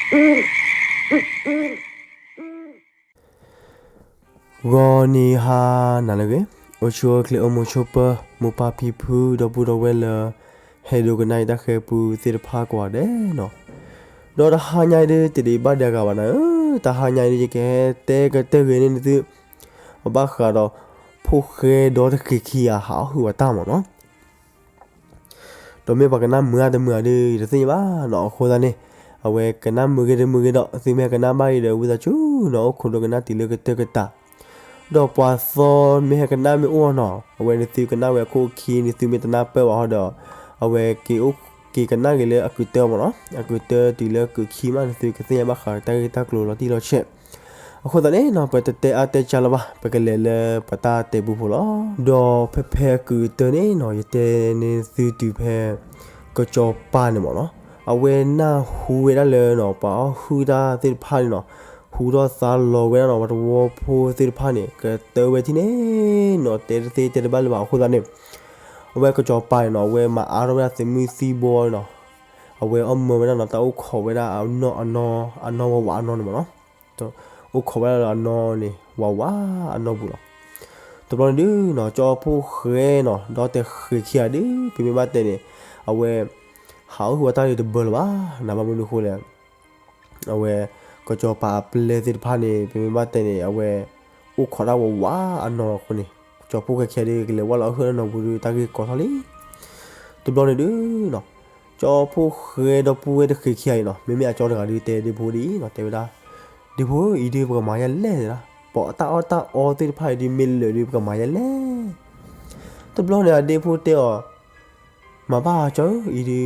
ဂီၤနံၤဟါနၤလၢအဂ့ၤ, အိၣ်ဆူၣ်အိၣ်ချ့အိၣ်မုာ်ဆိးပၢၤ မိၢ်ပၢ်ဖံဖု ဒီပုၢ်ဒီဝဲၢ်လၢ ဟဲဒိကနၣ်အံၤတၢ်ဃဲၤပူသ့ၣ်တဖၣ်ကိးဂၤဒဲးနီၤ, ဒီးတဟါညါအံၤဒုး တဒံးဘၣ်ဒဲးအဂၤဘၣ်နၤဧၢ, တဟါညါအံၤဒုး ယကဟဲတဲကတၢၢ်ဂ့ၤန့ၢ်နသု အဘၣ်ဃးဒီး ဖိၣ်ဃဲဒီတဃ့ၢ်ခံဂၤ ဟးအီၣ်ဟုၣ်အီၤတၢ်မ့ၢ်နီၤ ဒီးမ့ၢ်ပှၤကနၣ်မုာ်ဧါတမုာ်ဧါဒုး ယတသ့ၣ်ညါဘၣ်နီၤ, အဃိသတးန့ၣ် အဝဲကနၣ်မုာ်ဂ့ၤတမုာ်ဂ့ၤဒီး သုမ့ၢ်ဟဲကနၣ်ဘၣ်အံၤဒီး ဝံသးစူၤနီၤ အိၣ်ခိးဒိကနၣ်တုၤလၢကတၢၢ်ကတၢၢ်, ဒီးပှၤသီမ့ၢ်ဟဲကနၣ်မ့ၢ်အိၣ်နီၤ အဝဲနသုကနၣ်ဝဲအခိၣ်ခံ နသုမ့ၢ်တနၢ်ပၢၢ်ဘၣ်ဟီဒီး အဝဲက့ၤအိၣ်က့ၤကနၣ်ဂ့ၤလၢအကုာ်တၢမ့ၢ်နီၤ, အကုာ်တၢတုၤလၢကုာ်ခံမး နသုကသ့ၣ်ညါဘၣ်ဃးတၢ်ဂ့ၢ်တၢ်ကျိၤလီၤတံၢ်လီၤဆဲး, အဃိသတးန့ၣ်နီၤ ပတတဲအါတဲကၢလၢၤဘၣ် ပကလဲၤလၢပတၢ်တဲပူဖိလီၤ. ဒီးဖဲဖဲအကုာ်တၢန့ၣ်နီၤ ယတဲန့ၢ်သုတုၤဖဲ ကစီၤပၤန့ၣ်မ့ၢ်နီၤ, အဝဲနၢ်ဟူဝဲဒၣ်လၢနီၤ ပှၤအီၣ်ဟုၣ်တၢ်သ့ၣ်တဖၣ်န့ၣ်နီၤ, ဟူထီၣ်သါလီၤဝဲဒၣ်နီၤ ပှၤသဝီဖိသ့ၣ်တဖၣ်န့ၣ် ကတၢဝဲထံၣ်န့ၣ်နီၤ တဲတသ့တဲတဘၣ်လၢၤဘၣ်အဃိသတးန့ၣ် အဝဲကစီၤပၤန့ၣ်နီၤ အဝဲမၤအါထီၣ်ဝဲဒၣ်သုးမုၢ်သံၣ်ဘိနီၤ, အဝဲအီၣ်မၢဝဲဒၣ်နီၤ တၢ်အိၣ်ခိးဝဲဒၣ်အနီၢ်အနီၢ် အနီၢ်ဝးဝးအနီၢ်န့ၣ်မ့ၢ်နီၤ, အိၣ်ခိးဝဲဒၣ်လၢအနီၢ်န့ၣ် ဝးဝးအနီၢ်ပူၤလီၤ. တဘျီန့ၣ်ဒုးနီၤ ကၠီဖှိၣ်ဃဲနီၤ ဒီတဃ့ၢ်ခံဂၤဒုး ပမ့ၢ်ဘၣ်တဲန့ၣ် အဝဲ ဟးအီၣ်ဟုၣ်အီၤတၢ်ဒုးတဘၢလၢၤဘၣ်, နဘၣ်မနုၤအဃိလဲၣ် အဝဲ ကစီၤပၤအပျဲၢ်သ့ၣ်တဖၣ်န့ၣ် ပမ့ၢ်ဘၣ်တဲန့ၣ် အဝဲ အိၣ်ခိးဒၣ်ဝးဝးအနီၢ်အဃိန့ၣ် ကၠီဖှိၣ်ဃဲခံဂၤဒုး ကလဲၤဝဲလီၤအီၣ်ဟုၣ်လၢနီၢ်ပူၤဒုး တၢ်ဂ့ၢ်ကီထီၣ်လံ. တဘျီန့ၣ်ဒုးနီၤ ကၠီဖှိၣ်ဃဲဒီပုၢ်ဝဲၢ်တဃ့ၢ်ခံဂၤအံၤနီၤ မ့မ့ၢ်အကၠီတဂၤဒုး တဲဒ့ဖိဒ်အံၤနီၤ တဲဝဲဒၣ် ဒ့ဖိဧၢ အံၤဒုး ပကမၤယဲလဲၣ်ဒၣ်, ပှၤအတၢ်အီၣ်တၢ်အီသ့ၣ်တဖၣ်အံၤဒုး မ့ၢ်လၢာ်ဒုး ပကမၤယဲလဲၣ်. တဘျီန့ၣ် အဒ့ဖိတဲအီၤ မၤဘၣ်ကၠီဧၢ,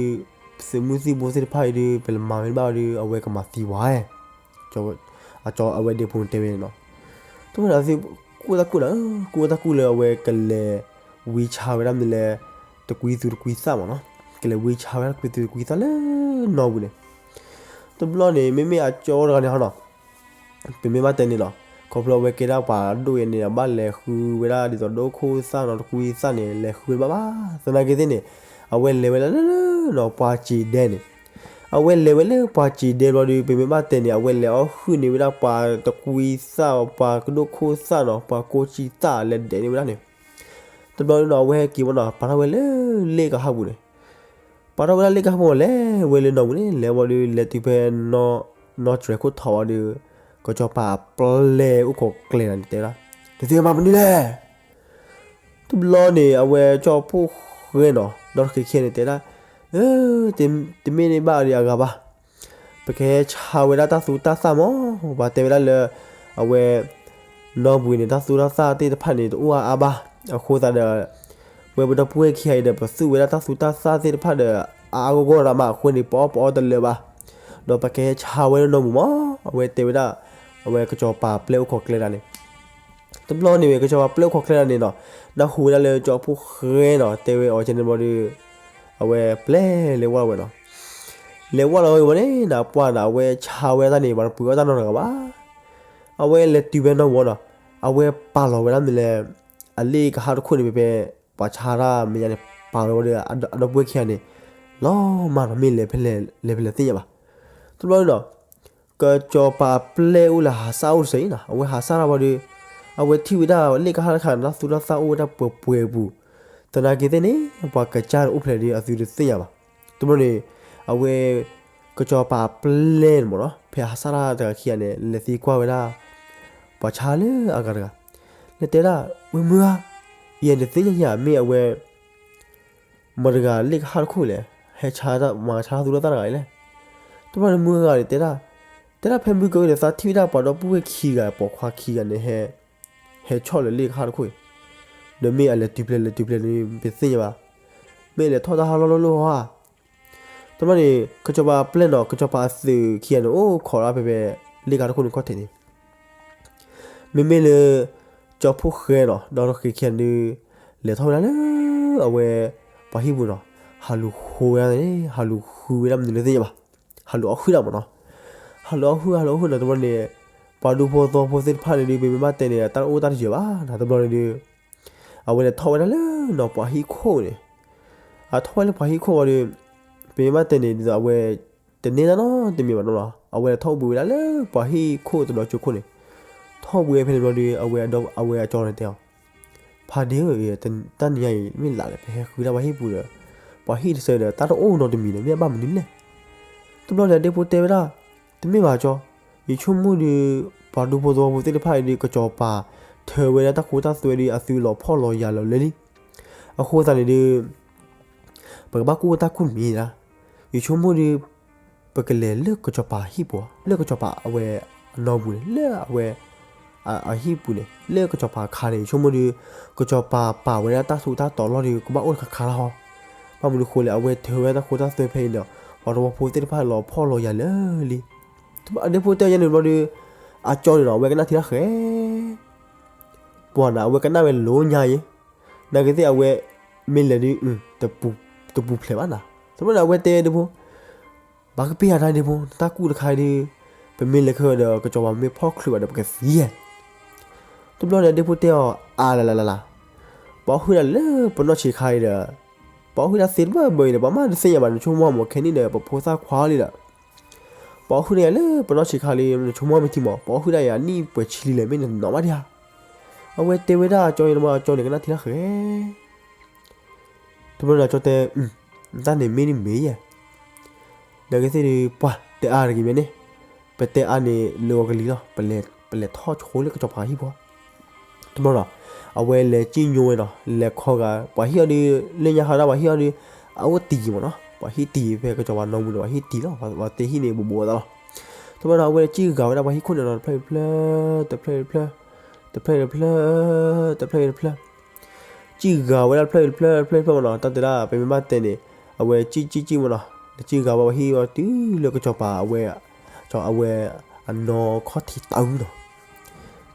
အံၤဒုး သုးမုၢ်သံၣ်ဘိသ့ၣ်တဖၣ်အံၤဒုး ပလဲၤမၤဝဲဘၣ်အီၤဒုး အဝဲကမၤသံဝဲ, အဝဲဒ့ဖိန့ၣ်တဲဝဲန့ၣ်နီၤ. တဘျီန့ၣ် အသု ကူၣ်တၢ်ကူၣ်နၤ, ကူၣ်တၢ်ကူၣ်လၢအဝဲကလဲၤဝံဆါဝဲဒၣ်မနုၤလဲၣ် တကွံသူတကွံသၣ်မ့ၢ်နီၤ, ကလဲၤဝံဆါဝဲဒၣ်တကွံသူတကွံသၣ်လၢနီၢ်ပူၤန့ၣ်. တဘျီန့ၣ် မ့မ့ၢ်အကၠီတဂၤန့ၣ်ဟီနီၤ ပမ့ၢ်ဘၣ်တဲန့ၣ်နီၤ ခီဖျိအဝဲကဲဒၣ်ပှၤဒိၣ်အံၤန့ၣ် အဘၣ်လဲၤဃုဝဲဒၣ်ဒ်သိးဒိၣ်ခိၣ်သၣ်နီၤ တကွံသၣ်န့ၣ် လဲၤဃုဘၣ်ဘၣ်. သနာ်က့သ့ၣ်န့ၣ် အဝဲလဲၤဝဲလၢလၢနီၤ ပှၤစံးဒဲန့ၣ်, အဝဲလဲၤဝဲလၢပှၤစံးဒဲဘျီဒုး ပမ့ၢ်ဘၣ်တဲန့ၣ် အဝဲလဲၤအီၣ်ဟုၣ်န့ၢ်ဝဲဒၣ်ပှၤတကွံသၣ် ပှၤကဒိၣ်ခိၣ်သၣ်နီၤ ပှၤကိးစံသၣ်လဲၤဒဲးန့ၢ်ဝဲဒၣ်န့ၣ်. တဘျီဒုးနီၤ အဝဲဟဲက့ၤဝဲနီၤ ပာ်ထီၣ်ဝဲလၢလ့ၣ်ကဟၣ်ပူၤန့ၣ် ပာ်ထီၣ်ဝဲဒၣ်လ့ၣ်ကဟၣ်ပူၤ လဲၤဝဲလၢနီၢ်ပူၤန့ၣ် လဲၤဝံၤဒီး လဲၤတုၤဖဲ နီၢ်တြဲၤခိၣ်ထီးဝံၤဒီး ကစီၤပၤအပျဲၢ်အိၣ်ခိးကျဲနၤန့ၣ် တဲဝဲဒၣ်, နသုမၤမနုၤလဲၣ်. တဘျီန့ၣ် အဝဲကၠီဖှိၣ်ဃဲနီၤ ဒီတဃ့ၢ်ခံဂၤန့ၣ် တဲဒၣ်, တမ့ၢ်န့ၢ်ဘၣ်ဒီးအဂၤဘၣ် ပကဟဲဆါဝဲဒၣ်တၢ်သူတၢ်သၣ်မး, ပှၤတဲဝဲဒၣ်လၢ အဝဲ နီၢ်ပူၤန့ၣ် တၢ်သူတၢ်သၣ်သ့ၣ်တဖၣ်န့ၣ် တအိၣ်အါအါဘၣ်. အဃိသတးဒီး ဝဲပဒီပုၢ်ဝဲၢ်ခံဂၤအံၤဒီး ပသူၣ်ဝဲဒၣ်တၢ်သူတၢ်သၣ်သ့ၣ်တဖၣ်ဒီး အါအါဂီၢ်ဂီၢ်ဒၣ်မးအဃိန့ၣ် ပအီၣ်ပအီတလၢာ်ဘၣ်. ဒီးပကဟဲဆါဝဲလၢနီၢ်ပူၤမး, အဝဲတဲဝဲဒၣ် အဝဲကစီၤပၤပျဲၢ်အိၣ်ခိးကျဲဒၣ်န့ၣ် တဘျီန့ၣ်ဝဲ ကစီၤပၤပျဲၢ်အိၣ်ခိးကျဲဒၣ်န့ၣ်နီၤ, နၢ်ဟူဝဲဒၣ်လၢကၠီဖှိၣ်ဃဲနီၤ တဲဝဲအီၤကဲန့ၣ်ဘျီဒီး အဝဲပျဲၢ်လဲၤဝဲလီၤဝဲနီၤ. လဲၤဝဲလီၤဝဲန့ၣ် နပှၢ်န့ၣ် အဝဲဆါဝဲတၢ်န့ၣ် ပှၤတပှ့ၤအီၣ်တၢ်နီတဂၤဘၣ်. အဝဲလဲၤတုၤဖဲနီၢ်ပူၤနီၤ, အဝဲပာ်လီၤဝဲဒၣ်မ့ၢ်လဲၣ် အလ့ၣ်ကဟၣ်တခိၣ်န့ၣ် ဖဲဖဲ ပှၤဆါတၢ်မဲာ်ညါန့ၣ် ပာ်ဝဲဝံၤဒီး အဒီပုၢ်ဝဲၢ်ခံဂၤန့ၣ် လီၤမၢ်နီၤ မ့ၢ်လဲၤဖဲလဲၣ်လဲၤဖဲလဲၣ်သ့ၣ်ညါဘၣ်. တဘျီန့ၣ်နီၤ ကစီၤပၤပျဲၢ်အိၣ်လၢဟးစၢ်အိၣ်တစဲးအံၤနီၤ, အဝဲဟးစၢ်တၢ်ဘျီဒီး အဝဲထံၣ်ဝဲဒၣ်လ့ၣ်ကဟၣ်တခါန့ၣ် တၢ်သူတၢ်သၣ်အိၣ်ဝဲဒၣ်ပှဲၤပှဲၤအပူၤ, သနာ်က့သ့ၣ်န့ၣ် ပှၤကစၢ်န့ၣ်အိၣ်ဖျဲၣ်ဒီးအသုတသ့ၣ်ညါဘၣ်. တဘျီန့ၣ် အဝဲ ကစီၤပၤပျဲၢ်န့ၣ်မ့ၢ်နီၤ ဖဲဟးစၢ်တၢ်တဂၤခံဂၤန့ၣ် လဲၤသံကွၢ်ဝဲဒၣ် ပှၤဆါလၢအဂၤတဂၤ လဲၤတဲဒၣ် ဝဲမုၢ်ဂၤ ယဲန့ၣ်သ့ၣ်ညါယၤ မ့ၢ်အဝဲ မတၤတဂၤလ့ၣ်ကဟၣ်တခိၣ်လဲၣ်, ဟဲဆါတၢ်မၤဆါသူတၢ်သၣ်တဂၤအံၤလဲၣ်. တဘျီန့ၣ်မုၢ်ဂၤန့ၣ်တဲဒၣ်, တဲဒၣ်ဖဲမုၢ်ကဝဲန့ၣ် သးထံၣ်ဝဲဒၣ်ပှၤဒီပုၢ်ဝဲၢ်ခံဂၤ ပိာ်ခွါခံဂၤန့ၣ် ဟဲဆီၣ်လၢလ့ၣ်ကဟၣ်တခိၣ်အံၤ, ဒီးမ့ၢ်အလဲၤတုၤဖဲလဲၤတုၤဖဲန့ၣ် ပသ့ၣ်ညါဘၣ်, မ့ၢ်အလဲၤထီၣ်တၢ်ဟးလီၢ်လီၢ်လီၢ်ဧါ. တဘျီန့ၣ် ကစီၤပၤပျဲၢ်နီၤ ကစီၤပၤအသုးခံဂၤန့ၣ် အိၣ်ခိးဒၣ်ဖဲဖဲ လ့ၣ်ကဟၣ်တခိၣ်န့ၣ်ခီၣ်ထံးန့ၣ် မ့မ့ၢ်လၢ ကၠီဖှိၣ်ဃဲနီၤ ဒီတဃ့ၢ်ခံဂၤဒုး လဲၤထီၣ်ဝဲဒၣ်လၢ အဝဲ ပှၤဟံၣ်ပူၤနီၤ ဟးလူၤဃုဝဲဒၣ်န့ၣ် ဟးလူၤဃုဝဲဒၣ်မနုၤလဲၣ်သ့ၣ်ညါဘၣ်, ဟးလူၤအီၣ်ဟုၣ်ဒၣ်မ့ၢ်နီၤ, ဟးလူၤအီၣ်ဟုၣ် ဟးလူၤအီၣ်ဟုၣ်နီၤ တဘျီန့ၣ် ပှၤဒူဖိသဝီဖိသ့ၣ်တဖၣ်န့ၣ်ဒုး ပမ့ၢ်ဘၣ်တဲန့ၣ် တၢ်အိၣ်တၢ်တယၢၤဘၣ်နီၤ တဘျီန့ၣ်ဒုး အဝဲလဲၤထီၣ်ဝဲဒၣ်လၢနီၤပှၤဟံၣ်ခိၣ်န့ၣ်, အထီၣ်ဝဲလၢပှၤဟံၣ်ခိၣ်ဝံၤဒီး ပမ့ၢ်ဘၣ်တဲန့ၣ် ဒ်သိးအဝဲ တန့ၢ်တၢ်နီတမံၤဘၣ်နီၤလီၤ. အဝဲထီၣ်အိၣ်ဘှံးဝဲဒၣ်လၢပှၤဟံၣ်ခိၣ်တဘျီကၠိခိၣ်န့ၣ်, ထီၣ်အိၣ်ဘှံးဝဲဖဲန့ၣ်ဘျီဒီး အဝဲအဒီ အဝဲအကၠီန့ၣ်တဲအီၤ, ဖါဒ့ဧၢ, တၢ်နံၤညါအံၤ မ့ၢ်လၢ်လၢပဟဲဃုဒၣ်ပှၤဟံၣ်ပူၤဒီး ပှၤဟံၣ်တဆၢဒီး တၢ်တအိၣ်နီတမံၤဒီး မ့ၢ်အဘၣ်မနုၤလဲၣ်. တဘျီန့ၣ် အဒ့ဖိတဲဝဲဒၣ်, တမ့ၢ်ဘၣ်ကၠီ, ယဆိကမိၣ်ဒီး ပှၤဒူဖိသဝီဖိသ့ၣ်တဖၣ်အံၤဒီး ကစီၤပၤထၢဝဲဒၣ်တၢ်ဃူတၢ်သွဲဒီး အသုလီၤဖှီၣ်လီၤယာ်လီၤလၢလံ. အဃိသတးန့ၣ်ဒီး ပကဘၣ်ကူၣ်တၢ်ကူၣ်တမံၤဒၣ်. ယဆိကမိၣ်ဒီး ပကလဲၤလၢကစီၤပၤဟံၣ်ပူၤ, လၢကစီၤပၤအဝဲအနီၢ်ပူၤန့ၣ်, လၢအဝဲအဟံၣ်ပူၤန့ၣ်, လၢကစီၤပၤအခါန့ၣ် ယဆိကမိၣ်ဒီး ကစီၤပၤပာ်ဝဲဒၣ်တၢ်ဆူးတၢ်တီၤလီၢ်ဒီး ကဘၣ်အိၣ်တခါခါလီၤဟီ. ဘၣ်မနုၤဃိလဲၣ်, အဝဲထၢဝဲဒၣ်တၢ်ဃူတၢ်သွဲဖဲအံၤဒီး ပှၤသဝီဖိသ့ၣ်တဖၣ်လီၤဖှီၣ်လီၤယာ်လၢလံ. အဒ့ဖိတဲယဲန့ၣ်ဘျီဒီး အကၠီန့ၣ်ဒီး အဝဲကနၣ်ထံတၢ်ဃဲ ပှၤနၤ အဝဲကနၣ်ဝဲလိညါအံၤ, နာ်က့သ့ၣ်အဝဲ မ့ၢ်လဲၤဒုး တပူၤဖျဲးဘၣ်နၤ. တဘျီန့ၣ် အဝဲတဲဒ့ဖိ, ဘၣ်ကပ့ၢ်ယၤတၢ်ဒ့ဖိ, နတၢ်ကူၣ်တခါအံၤဒီး ပမ့ၢ်လဲၤခဲဒီး ကစီၤပၤမ့ၢ်ဖီၣ်ချုးဘၣ်ဒီး ပကသံယဲၢ်. တဘျီန့ၣ် အဒ့ဖိတဲအီၤ, အါလလလလ, ပှၤဟုၣ်ဒၣ်လၢပနီၢ်ဆံးခါအံၤဒီး ပှၤဟုၣ်ဒၣ်သ့တဘၣ်ဘၣ်အံၤဒီး ပှၤမ့ၢ်တသ့ၣ်ညါဘၣ် နဆိကမိၣ်မး ခဲနံၣ်ဒီး ပဖိသၣ်ခွါလံဒီး ပှၤဟုၣ်ဒၣ်ယၤလၢပနီၢ်ဆံးခါလံ နဆိကမိၣ်မ့ၢ်ထံမး ပှၤဟုၣ်ဒၣ်ယၤနံၣ်ပှဲၤဆံလံလဲၣ် မ့ၢ်နနီၢ်ဘၣ်ဒံးဧါ. အဝဲတဲဝဲဒၣ်အကၠီန့ၣ်မး အကၠီန့ၣ်ကနၣ်ထံတၢ်ဃဲ တဘျီန့ၣ် အကၠီတဲ, တၢ်န့ၣ်မ့ၢ်ဒ်မ့ၢ်ယဲၢ်, နာ်က့သ့ၣ်ဒုး ပှၤတဲအါတဂ့ၤမ့ၢ်န့ၣ်, ပတဲအါန့ၣ်လၢအီၤကလံၤလီၤ, ပလဲၤထီၣ်ဆိလၢကစီၤပၤဟံၣ်ဖိ တဘျီဒီး အဝဲလဲၤစံၣ်ညိဝဲဒီး လဲၤခီဂာ် ပှၤဟံၣ်အီၤဒီး လၢညါဟးဒၣ်ပှၤဟံၣ်အီၤဒီး အအိၣ်တံၢ်မးနီၤ, ပှၤဟံၣ်တံၢ်ဖဲကစီၤပၤနီၢ်မူဒီး ပှၤဟံၣ်တံၢ်လီၤ, ပှၤတ့ဟံၣ်န့ၣ် ဘူးဘူးအသးလီၤ. တဘျီဒီး အဝဲစံၣ်ဂာ်ဝဲဒၣ်ပှၤဟံၣ်ခိၣ်န့ၣ်ဒီး တဖျၢၣ်တဖျၢၣ်, တဖျၢၣ်တဖျၢၣ်, တဖျၢၣ်တဖျၢၣ်, တဖျၢၣ်တဖျၢၣ် စံၣ်ဂာ်ဝဲဒၣ်တဖျၢၣ်တဖျၢၣ်တဖျၢၣ်တဖျၢၣ်မးနီၤ, တၢ်တဲဒၣ် ပမ့ၢ်ဘၣ်တဲန့ၣ် အဝဲစံၣ်စံၣ်စံၣ်မးနီၤ, ဒီးစံၣ်ဂာ်ဝဲပှၤဟံၣ်အီၤတုၤလၢကစီၤပၤအဝဲ, ကစီၤအဝဲအနီၢ်ခီၣ်ထံးတၢ်အုၣ်နီၤ,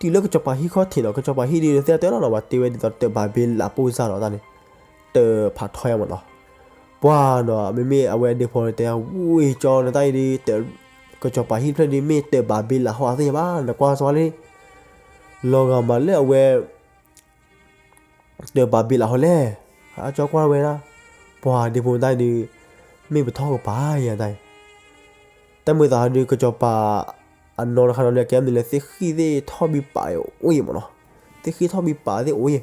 တုၤလၢကစီၤပၤဟံၣ်ခီၣ်ထံးနီၤ, ကစီၤပၤဟံၣ်ဒုးသ့ၣ်တဲလီၤနီၤ, ပှၤတဲဝဲဒ်သိးတၢးဘၤဘ့လးပိၢ်စၢ်ဒီးတၢ်န့ၣ်, တၢးဖးထီယါမးနီၤ, ပှၤနီၤ မ့မ့ၢ်အဝဲဒ့ဖိတဲ ဝံၢ်ကၠီနတၢ်အံၤဒုး ကစီၤပၤဟံၣ်တဖျၢၣ်ဒုး မ့ၢ်တၢးဘၤဘ့လးဟီအသ့ၣ်ညါဘၣ်, နကွၢ်စ့ၢ်လံ လီၤဂာ်မးလၢအဝဲ တၢးဘၤဘ့လးဟီလဲၣ်, အကၠီကွၢ်ဝဲဒၣ်, ပှၤဒ့ဖိတၢ်အံၤဒုး မ့ၢ်ပထီၣ်ကပၤယဲတၢ်အံၤ, တၢ်မုာ်သးဟီဒုး ကစီၤပၤအနီၢ်တခါဒီး ကဲမနုၤလဲၣ် သ့ၣ်ဃံၣ်သ့ၣ်ထီၣ်ဘံပာ်အိၣ်ယဲမးနီၤ, သ့ၣ်ဃံၣ်ထီၣ်ဘံပာ်သ့ၣ်အိၣ်ယဲ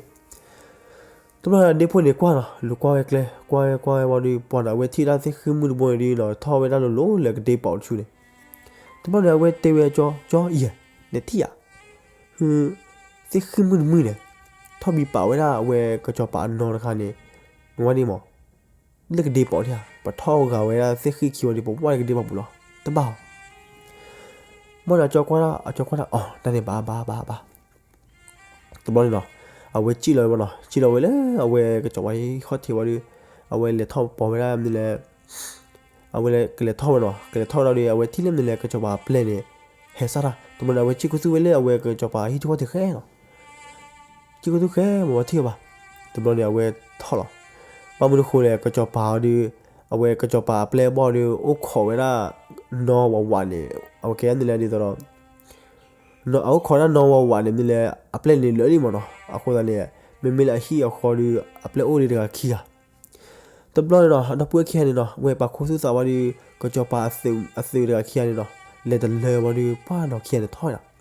တဘျီန့ၣ်ဒ့ဖိန့ၣ်ကွၢ်နီၤ, လူၤကွၢ်ဝဲကျဲ ကွၢ်ဝဲကွၢ်ဝဲဝံၤဒီး ပှၤန့ၣ် အဝဲထံၣ်ဒၣ်သ့ၣ်ဃံၣ်မုၢ်တဘိန့ၣ်ဒုးနီၤ ထီၣ်ဝဲဒၣ်လိၤလိၤလၢကဒ့ပီးတဆူန့ၣ်, တဘျီန့ၣ် အဝဲတဲဝဲကၠီ ကၠီယဲၢ်, နထံၣ်ဧါ, သ့ၣ်ဃံၣ်မုၢ်တမုၢ်န့ၣ် ထီၣ်ဘံပာ်ဝဲဒၣ်အဝဲကစီၤပၤအနီၢ်တခါန့ၣ်, နဝဲဒၣ်မး လၢကဒ့ပီးထံဧါ, ပထီၣ်ဂာ်ဝဲဒၣ်သ့ၣ်ဃံၣ်ခံဝံၤဒီး ပဝဲလၢကဒ့ပီးပူၤလီၤ, တဘၣ်ဧါ. ဘၣ်ဒီးအကၠီကွၢ်ဒၣ် အကၠီကွၢ်ဒၣ် အီၤ တၢ်န့ၣ်ဘၣ်ဘၣ်ဘၣ်ဘၣ် တဘျီန့ၣ်နီၤ, အဝဲစံၣ်လီၤဝဲမးနီၤ, စံၣ်လီၤဝဲလၢအဝဲကစီၤပၤဟံၣ်ခီၣ်ထံးဝံၤဒီး, အဝဲလဲၤထီၣ်ပိာ်ဝဲဒၣ်မနုၤလဲၣ်, အဝဲလဲၤကလဲၤထီၣ်ဝဲနီၤ, ကလဲၤထီၣ်ဝဲဒီး အဝဲထံၣ်လၢမနုၤလဲၣ် ကစီၤပၤအပျဲၢ်န့ၣ် ဟဲစၢ်တၢ်, တဘျီန့ၣ် အဝဲစံၣ်ခူသူၣ်ဝဲလၢအဝဲကစီၤပၤဟံၣ်ထံၣ်ခီၣ်ထံးဃဲနီၤ စံၣ်ခူသူၣ်ဃဲမး ပှၤထံၣ်အီၤဘၣ်, တဘျီန့ၣ် အဝဲထီၣ်လီၤ. ဘၣ်မနုၤဃိလဲၣ် ကစီၤပၤအီၤဒီး, အဝဲကစီၤပၤအပျဲၢ်အဘီၣ်ဒီး အိၣ်ခိးဝဲဒၣ် နီၢ်ဝးဝးန့ၣ်, အဝဲကဲမနုၤလဲၣ်ဒ်သိးဒီး အအိၣ်ခိးဒၣ်နီၢ်ဝးဝးန့ၣ်မနုၤလဲၣ် အပျဲၢ်န့ၣ်လၢာ်လံမးနီၤ, အဃိသတးန့ၣ် မ့မ့ၢ်လၢအဟံၣ်အဃီဒီး အပျဲၢ်အိၣ်ဒံးတဂၤခံဂၤ တဘျီန့ၣ်နီၤ အဒီပုၢ်ဝဲၢ်ခံဂၤန့ၣ်နီၤ ဝဲပာ်ခူသူၣ်သးဝံၤဒီး ကစီၤပၤအသုးတဂၤခံဂၤန့ၣ်နီၤ လဲၤတလၢဝံၤဒီး ပှၢ်နီၤခံဂၤန့ၣ်ထီၣ်ဝဲဒ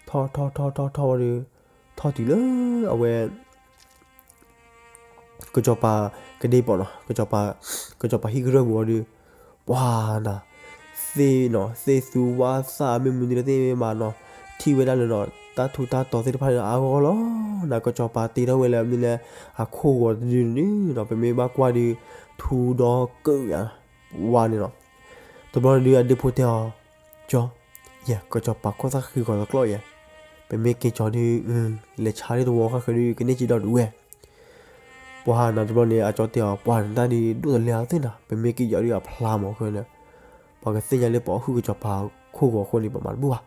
ၣ်, ထီၣ်ထီၣ်ထီၣ်ထီၣ်ထီၣ်ဝံၤဒီး ထီၣ်တုၤလၢအဝဲ ကစီၤပၤကဒ့ပီးနီၤ, ကစီၤပၤဟံၣ်ကရၢၢ်ပူၤဝံၤဒီး ပှၤနီၤ သ့ၣ်နီၤ သ့ၣ်သူဝါသၣ်မ့ၢ်မနုၤသ့ၣ်မ့ၢ်မးနီၤ ထံၣ်ဝဲဒၣ်လၢနီၤ တၢ်ထူးတၢ်တီၤသ့ၣ်တဖၣ်န့ၣ် အါဂီၢ်လီၤ. နီၤ ကစီၤပၤတ့ထီၣ်ဝဲလၢမနုၤလဲၣ် အခိၣ်ဂီၤတဒုန့ၣ်နီၤ ပမ့ၢ်ဘၣ်ကွၢ်ဒီး ထူဒီကၢၣ်ယၤ ဝါန့ၣ်နီၤ. တဘျီန့ၣ်ဒုး အဒ့ဖိတဲအီၤ ကၠီ, ယဲ ကစီၤပၤခိၣ်သၣ်ဃံဂီၤသကျီၢ်ယဲ, ပမ့ၢ်က့ၤကၠီဒုး လဲၤဆါဒ်သဝီဃၣ်ဃၢၤဒုး ကန့ၢ်က့ၤဒီဒူၣ်ဝဲ ပှၤနီၤ တဘျီန့ၣ် အကၠီတဲအီၤ ပှၤနတၢ်ဒုးဒိၣ်တလၢအသ့ၣ်နီၤ ပမ့ၢ်က့ၤကၠီဒုးအဖျါမးဃၢၤန့ၣ်, ပှၤကသ့ၣ်ညါလၢပှၤဟုၣ်ကစီၤပၤခိၣ်ဂီၤအဃိန့ၣ် ပမၤတဘူၣ်ဘၣ်.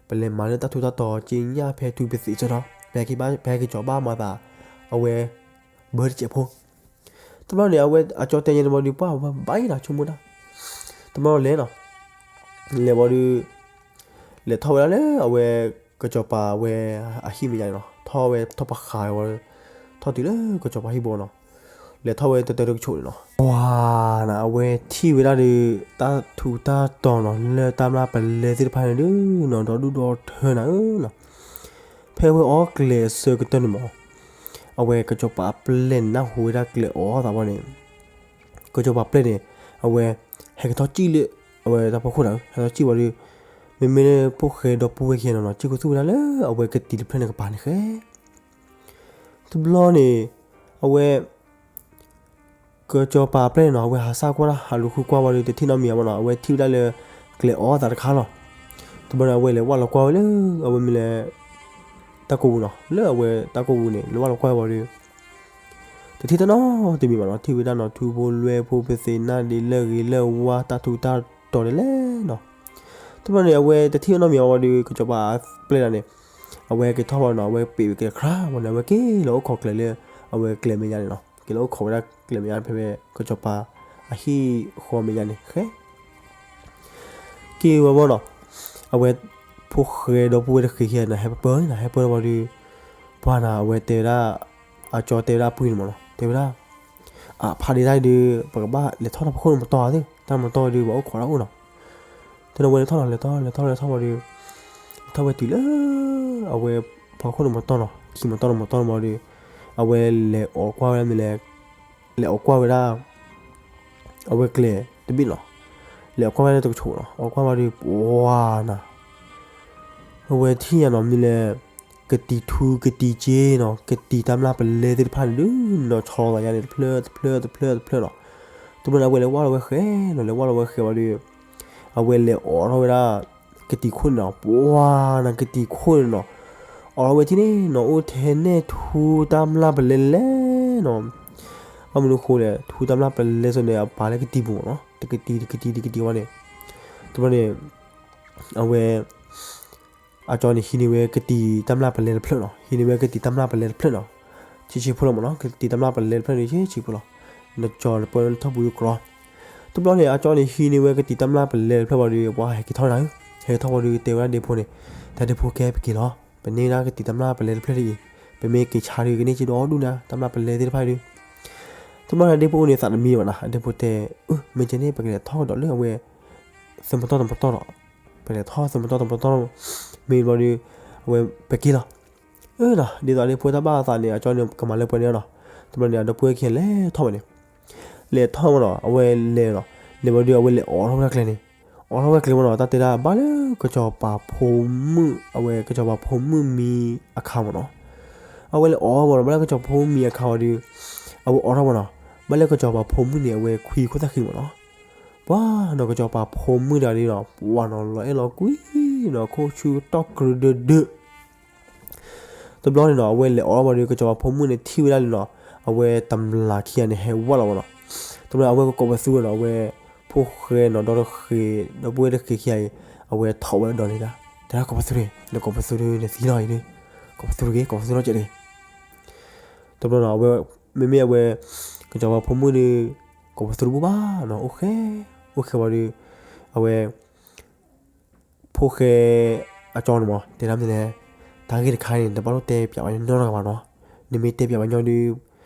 ပလဲၤမၤလၢတၢ်ထူးတၢ်တီၤက့ညါဖဲထူပသံးစၢၤဒီး ပဟဲက့ၤကၠီဘၣ်မၤသး အဝဲ ဘၢတစဲးဖိ တဘျီန့ၣ် အဝဲအကၠီတဲညါတဘျီဒုး ပှၤဘၣ်အံၤနီၤ ဆိကမိၣ်တၢ် တဘျီလဲၤနီၤ လဲၤဝံၤဒီး လဲၤထီၣ်ဝဲဒၣ်လၢအဝဲ ကစီၤပၤဝဲအဟံၣ်မဲာ်ညါန့ၣ်နီၤ ထီၣ်ဝဲထီၣ်ပဃာ်ဝံၤဒီး ထီၣ်တုၤလၢကစီၤပၤဟံၣ်ဘိနီၤ လဲၤထီၣ်ဝဲတတၢတကဆိးန့ၣ်နီၤ ပှၤ အဝဲထံၣ်ဝဲဒၣ်ဒီး တၢ်ထူးတၢ်တီၤနီၤ လၢတၢ်မျၢ်ပလဲသ့ၣ်တဖၣ်န့ၣ်ဒုးနီၤ ဒီဒူၣ်ဒီထၢနၤဧၢနီၤ. ဖဲအဝဲအီၣ်ကျဲအဆၢကတၢၢ်န့ၣ်မး အဝဲကစီၤပၤအပျဲၢ်န့ၣ် နၢ်ဟူဝဲဒၣ်ကျဲအီၣ်အသးဘၣ်န့ၣ် ကစီၤပၤပျဲၢ်န့ၣ် အဝဲ ဟဲက့ၤထီၣ်စံၣ်လၢ အဝဲတၢ်ဖီခိၣ်နၤဧၢ ဟဲထီၣ်စံၣ်ဝံၤဒီး မ့မ့ၢ်လၢဖိၣ်ဃဲဒီပုၢ်ဝဲၢ်ခံဂၤနီၤနီၤ စံၣ်ခူသူၣ်ဝဲဒၣ်လၢအဝဲကတံၤတဖျၢၣ်န့ၣ်ကပၤန့ၣ်ဃဲ တဘျီန့ၣ် အဝဲ ကစီၤပၤပျဲၢ်န့ၣ်နီၤ အဝဲဟးစၢ်ကွၢ်တၢ် ဟးလူၤဃုကွၢ်ဝံၤဒီး တထံၣ်နီတမံၤဘၣ်နီၤ အဝဲထံၣ်ဝဲဒၣ်လၢ ကျဲအီၣ်အသးတခါလီၤ. တဘျီန့ၣ် အဝဲလဲၤဝၢ်လီၤကွၢ်ဝဲလၢ အဝဲမ့ၢ်လဲၤ တၢ်ကိၢ်ပူၤနီၤ လၢအဝဲတၢ်ကိၢ်ပူၤန့ၣ် လဲၤဝၢ်လီၤကွၢ်ဝံၤဒီး တထံၣ်တၢ်နီတမံၤဘၣ်နီၤ ထံၣ်ဝဲဒၣ်နီၤ ထူဖိလွဲဖိ ပသ့ၣ်နၢ်ဒ့ လၢဂ့ၤလၢဝါ တၢ်ထူးတၢ်တီၤဒ်လဲၣ်နီၤ. တဘျီန့ၣ် အဝဲတထံၣ်နီတမံၤဘၣ်ဝံၤဒီး ကစီၤပၤပျဲၢ်ဒၣ်န့ၣ် အဝဲက့ၤထီၣ်ဝံၤနီၤ အဝဲပ့ၤဝဲက့ၤခရါဝံၤန့ၣ် အဝဲက့ၤလီၤအိၣ်ခိးကျဲလၢ အဝဲကျဲမဲာ်ညါန့ၣ်နီၤ က့ၤလီၤအိၣ်ခိးဝဲဒၣ်ကျဲမဲာ်ညါဖဲဖဲ ကစီၤပၤအဟံၣ်ဃီမဲာ်ညါန့ၣ်ဃဲ က့ၤဝဲဘၣ်နီၤ အဝဲ ဖိၣ်ဃဲဒီပုၢ်ဝဲၢ်တဃ့ခံဂၤန့ၣ် ဟဲပၢန့ၣ် ဟဲပၢဝံၤဒီး ပှၤနီၤ အဝဲတဲဝဲဒၣ် အကၠီတဲဝဲဒၣ်အပုၢ်န့ၣ်မးနီၤ တဲဝဲဒၣ် အဖးဒံးတၢ်အံၤဒီး ပကဘၣ်လဲၤထီၣ်တၢ်ဖီခိၣ်န့ၣ်မတီၤသ့ၣ် တၢ်မတီၤဒီး ပှၤအိၣ်ခိးတၢ်အိၣ်နီၤ တဲန့ၣ် အဝဲလဲၤထီၣ်နီၤ လဲၤထီၣ် လဲၤထီၣ်လဲၤထီၣ်ဝံၤဒီး ထီၣ်ဝဲတုၤလၢ အဝဲ ဖီခိၣ်န့ၣ်မတီၤနီၤ ခံမတီၤန့ၣ်မတီၤမးဒီး အဝဲလဲၤအိးကွၢ်ဝဲဒၣ်မ့ၢ်လဲၣ် လဲၤအိးကွၢ်ဝဲဒၣ် အဝဲကျဲတဘ့ၣ်နီၤ လဲၤအိးကွၢ်ဝဲဒၣ်တကဆိးနီၤ အိးကွၢ်ဝံၤဒီး ပှၤနီၤ အဝဲထံၣ်ညါနီၤ မ့ၢ်လဲၣ် ကတံၤထူကတံၤစ့နီၤ ကတံၤတၢ်မျၢ်ပလဲသ့ၣ်တဖၣ်န့ၣ်ဒုးနီၤ ဆီလီၤသးယါန့ၣ် တဖျၢၣ်တဖျၢၣ်တဖျၢၣ်တဖျၢၣ်နီၤ တဘျီန့ၣ် အဝဲလဲၤဝၢ်လီၤဝဲဃဲနီၤ လဲၤဝၢ်လီၤဝဲဃဲဝံၤဒီး အဝဲလဲၤအိးထီၣ်ဝဲဒၣ် ကတံၤခိၣ်န့ၣ်နီၤ ပှၤနီၤ ကတံၤခိၣ်န့ၣ်နီၤ အိးထီၣ်ဝဲထံၣ်န့ၣ်နီၤ အိၣ်ထဲန့ၣ်ထူတၢ်မျၢ်ပလဲလဲၣ်နီၤ ဘၣ်မနုၤအဃိလဲၣ် ထူတၢ်မျၢ်ပလဲဆိန့ၣ် အပာ်လၢကတံၤပူၤမးနီၤ တကတံၤတကတံၤတကတံၤဝဲန့ၣ် တဘျီန့ၣ် အဝဲ အကၠီန့ၣ်ဟံးန့ၢ်ဝဲကတံၤတၢ်မျၢ်ပလဲတဖျၢၣ်နီၤ ဟံးန့ၢ်ဝဲကတံၤတၢ်မျၢ်ပလဲတဖျၢၣ်နီၤ ဆံးဆံးဖိလီၤမးနီၤ ကတံၤတၢ်မျၢ်ပလဲတဖျၢၣ်န့ၣ် ဆံးဆံးဖိလီၤ နကၠီတပၢၢ်ထီၣ်ပူၤယူၢ်ကြီ တဘျီန့ၣ် အကၠီန့ၣ်ဟံးန့ၢ်ဝဲကတံၤတၢ်မျၢ်ပလဲတဖျၢၣ်ဝံၤဒီး ပှၤဟဲက့ၤထီၣ်နၤဧၢ ဟဲက့ၤထီၣ်ဝံၤဒီး တဲဝဲဒၣ်ဒ့ဖိန့ၣ် တၢ်ဒ့ဖိကဲပက့ၤလီၤ ပန့ၢ်ဒၣ်ကတံၤတၢ်မျၢ်ပလဲတဖျၢၣ်ဒ်အံၤ ပမ့ၢ်က့ၤဆါဒီး ကန့ၢ်က့ၤဒီဒူၣ်နၤ တၢ်မျၢ်ပလဲသ့ၣ်တဖၣ်အံၤဒုး တဘျီန့ၣ် ဒ့ဖိအိၣ်န့ၣ် သးတမံဘၣ်နီၤ အဒ့ဖိတဲ အၢ မ့ၢ်ကဲန့ၣ် ပကလဲၤထီၣ်ကဒီးလၢအဝဲ သမတီၢ်သမတီၢ်ဒီး ပလဲၤထီၣ်သမတီၢ်သမတီၢ် မ့ၢ်ဘျီဒီး အဝဲပက့ၤလီၤ အၢနီၤ ဒ်သိးဒ့ဖိတၢ်ဘၣ်အသးန့ၣ် အကၠီန့ၣ် ကမၤလၢပှဲၤန့ၣ်နီၤ တဘျီန့ၣ် အဒီပုၢ်ဝဲၢ်ခံဂၤလဲၤထီၣ်ဝဲန့ၣ် လဲၤထီၣ်ဝဲနီၤ အဝဲလဲၤနီၤ လဲၤဘျီဒီး အဝဲလဲၤအိးထီၣ်ဝဲဒၣ်ကျဲန့ၣ် အိးထီၣ်ဝဲကျဲမးနီၤ တၢ်တဲဒၣ်ဘၣ်လၢကစီၤပၤဖိမုၣ် အဝဲကစီၤပၤဖိမုၣ်မံအခါမးနီၤ အဝဲလဲၤအိးမးနီၤ ဘၣ်လၢကစီၤပၤဖိမုၣ်မံအခါဝံၤဒီး အဝဲအိးထီၣ်မးနီၤ ဘၣ်လၢကစီၤပၤဖိမုၣ်န့ၣ် အဝဲခွံခိၣ်သၣ်ဃံမးနီၤ ပှၤနီၤ ကစီၤပၤဖိမုၣ်တဂၤန့ၣ်နီၤ ပှၤနီၤ လီၤအဲၣ်လီၤကွံနီၤ ခိၣ်ဆူတီၢ်ကြၢးဒၢဒၢ တဘျီန့ၣ်နီၤ အဝဲလဲၤအိးထီၣ်ဝံၤဒီး ကစီၤပၤဖိမုၣ်န့ၣ် ထံၣ်ဝဲဒၣ်လံနီၤ အဝဲတမျၢ်ခံဂၤန့ၣ် ဟဲဝၢ်လီၤမးနီၤ တဘျီန့ၣ် အဝဲကကိးပသူဝဲနီၤ အဝဲ ဖိၣ်ဃဲနီၤ ဒီတဃ့ ဒီပုၢ်ဝဲၢ်တဃ့ခံဂၤအံၤ အဝဲထိးဝဲအဒိးန့ၣ်ဒၣ် တဲဒၣ်ကိးပသူတဂ့ၤ နကိးပသူဒီး နသံလီၤအံၤဒီး ကိးပသူတဂ့ၤ ကိးပသူလီၤကဲးတဂ့ၤ တဘျီနီၤ အဝဲ မ့မ့ၢ်အဝဲ ကစီၤပၤဖိမုၣ်ဒီး ကိးပသူတဘူၣ်ဘၣ်နီၤ အိၣ်ဃဲ အိၣ်ဃဲဝံၤဒီး အဝဲ ဖိၣ်ဃဲ အကၠီန့ၣ်မး တဲဒၣ်မ့ၢ်လဲၣ် တၢ်ဂ့ၢ်တခါန့ၣ် နတဘၣ်လိၣ်တဲပၠးဝဲနီတဂၤဘၣ်နီၤ နမ့ၢ်တဲပၠးဝဲညီဒီး